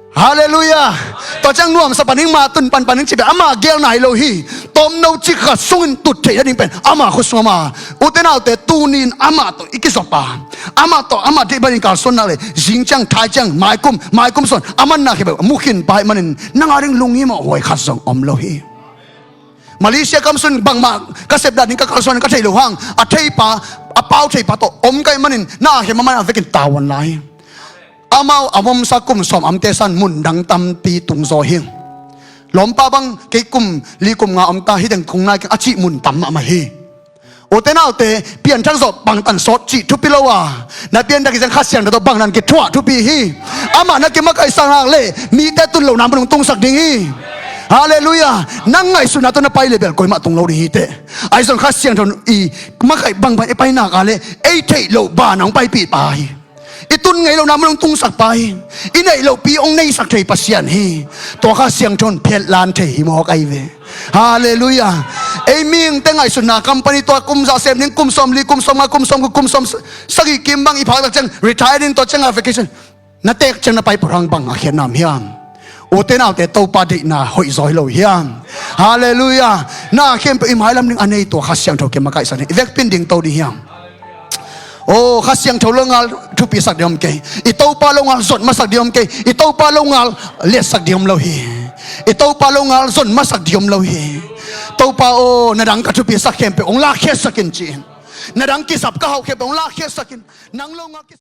Halleluiah. Tua ciang nuamsa pan ding, ma tun panpan ding cih pen amah gel nai lo hi. Tomno cik khat sungin tut theih nading pen amah khut sung amah. Ute naute, tunin amah tawh i kizop a, amah tawh amah deih bangin kalsuan nak leh zing ciang, thai ciang, maikum, maikum suan, aman na khempeuh mu khin pah ahih manin nang a ding lunghimawh huai khat zong om lo hi. Malaysia kam sung bangmah ka sep dan ding ka kalsuan ka theih loh hang a theipa, a pau theipa tawh om ka hih manin na a khem a man a vekin tavuan lai hi. Amau a omsa kum sawm a omte san mun dang tampi tungzaw hi. Lawmpa bang kei kum li kum nga om ta hi deng kung nai keng a cih mun tam mahmah hi. Ute naute, pianthak zawh bangtan sawt cih thupi lo a, na pianthak hi ciang Kha Siangtho tawh bangtan kithuah thupi hi. Amah na kimakaihsak nak leh mite tun lohna mun hong tungsak ding hi. Halleluiah. Nang ngaihsutna tawh na pai leh bel koimah tung lo ding hi teh. Ahi zong Kha Siangtho i makaih bangbang i pai nak a leh ei theih loh ban hong paipih pa hi. I tun ngei lohna mun hong tungsak pa hi. I neih lohpi hong neisak thei Pasian hi. Tua Kha Siangtho in phetlan thei hi mawk ahi ve. Halleluiah. Ei mihingte ngaihsutna company tua kum za sem ding, kum sawm li, kum sawm nga, kum sawm kua, kum sawm sagih kim bang i phak tak ciang retire ding, tua ciang a vacation. Na teek ciang na pai purhang bang a khiatna om hiam? Ute naute, Topa deihna hoih zaw hi lo hiam? Halleluiah. Na khempeuh i mailam ding a nei tua Kha Siangtho kimakaihsak ding, i vekpi in dingto ding hiam? O, Kha Siangtho longal thupisak ding om kei. I Topa longal zon masak ding om kei. I Topa longal liatsak ding om lo hi. I Topa longal zon masak ding om lo hi. Topa aw, na dang ka thupisak khempeuh hong lakkhiatsak in ci-in, na dang kisap ka hauh khempeuh hong lakkhiatsak in. Nang longal ki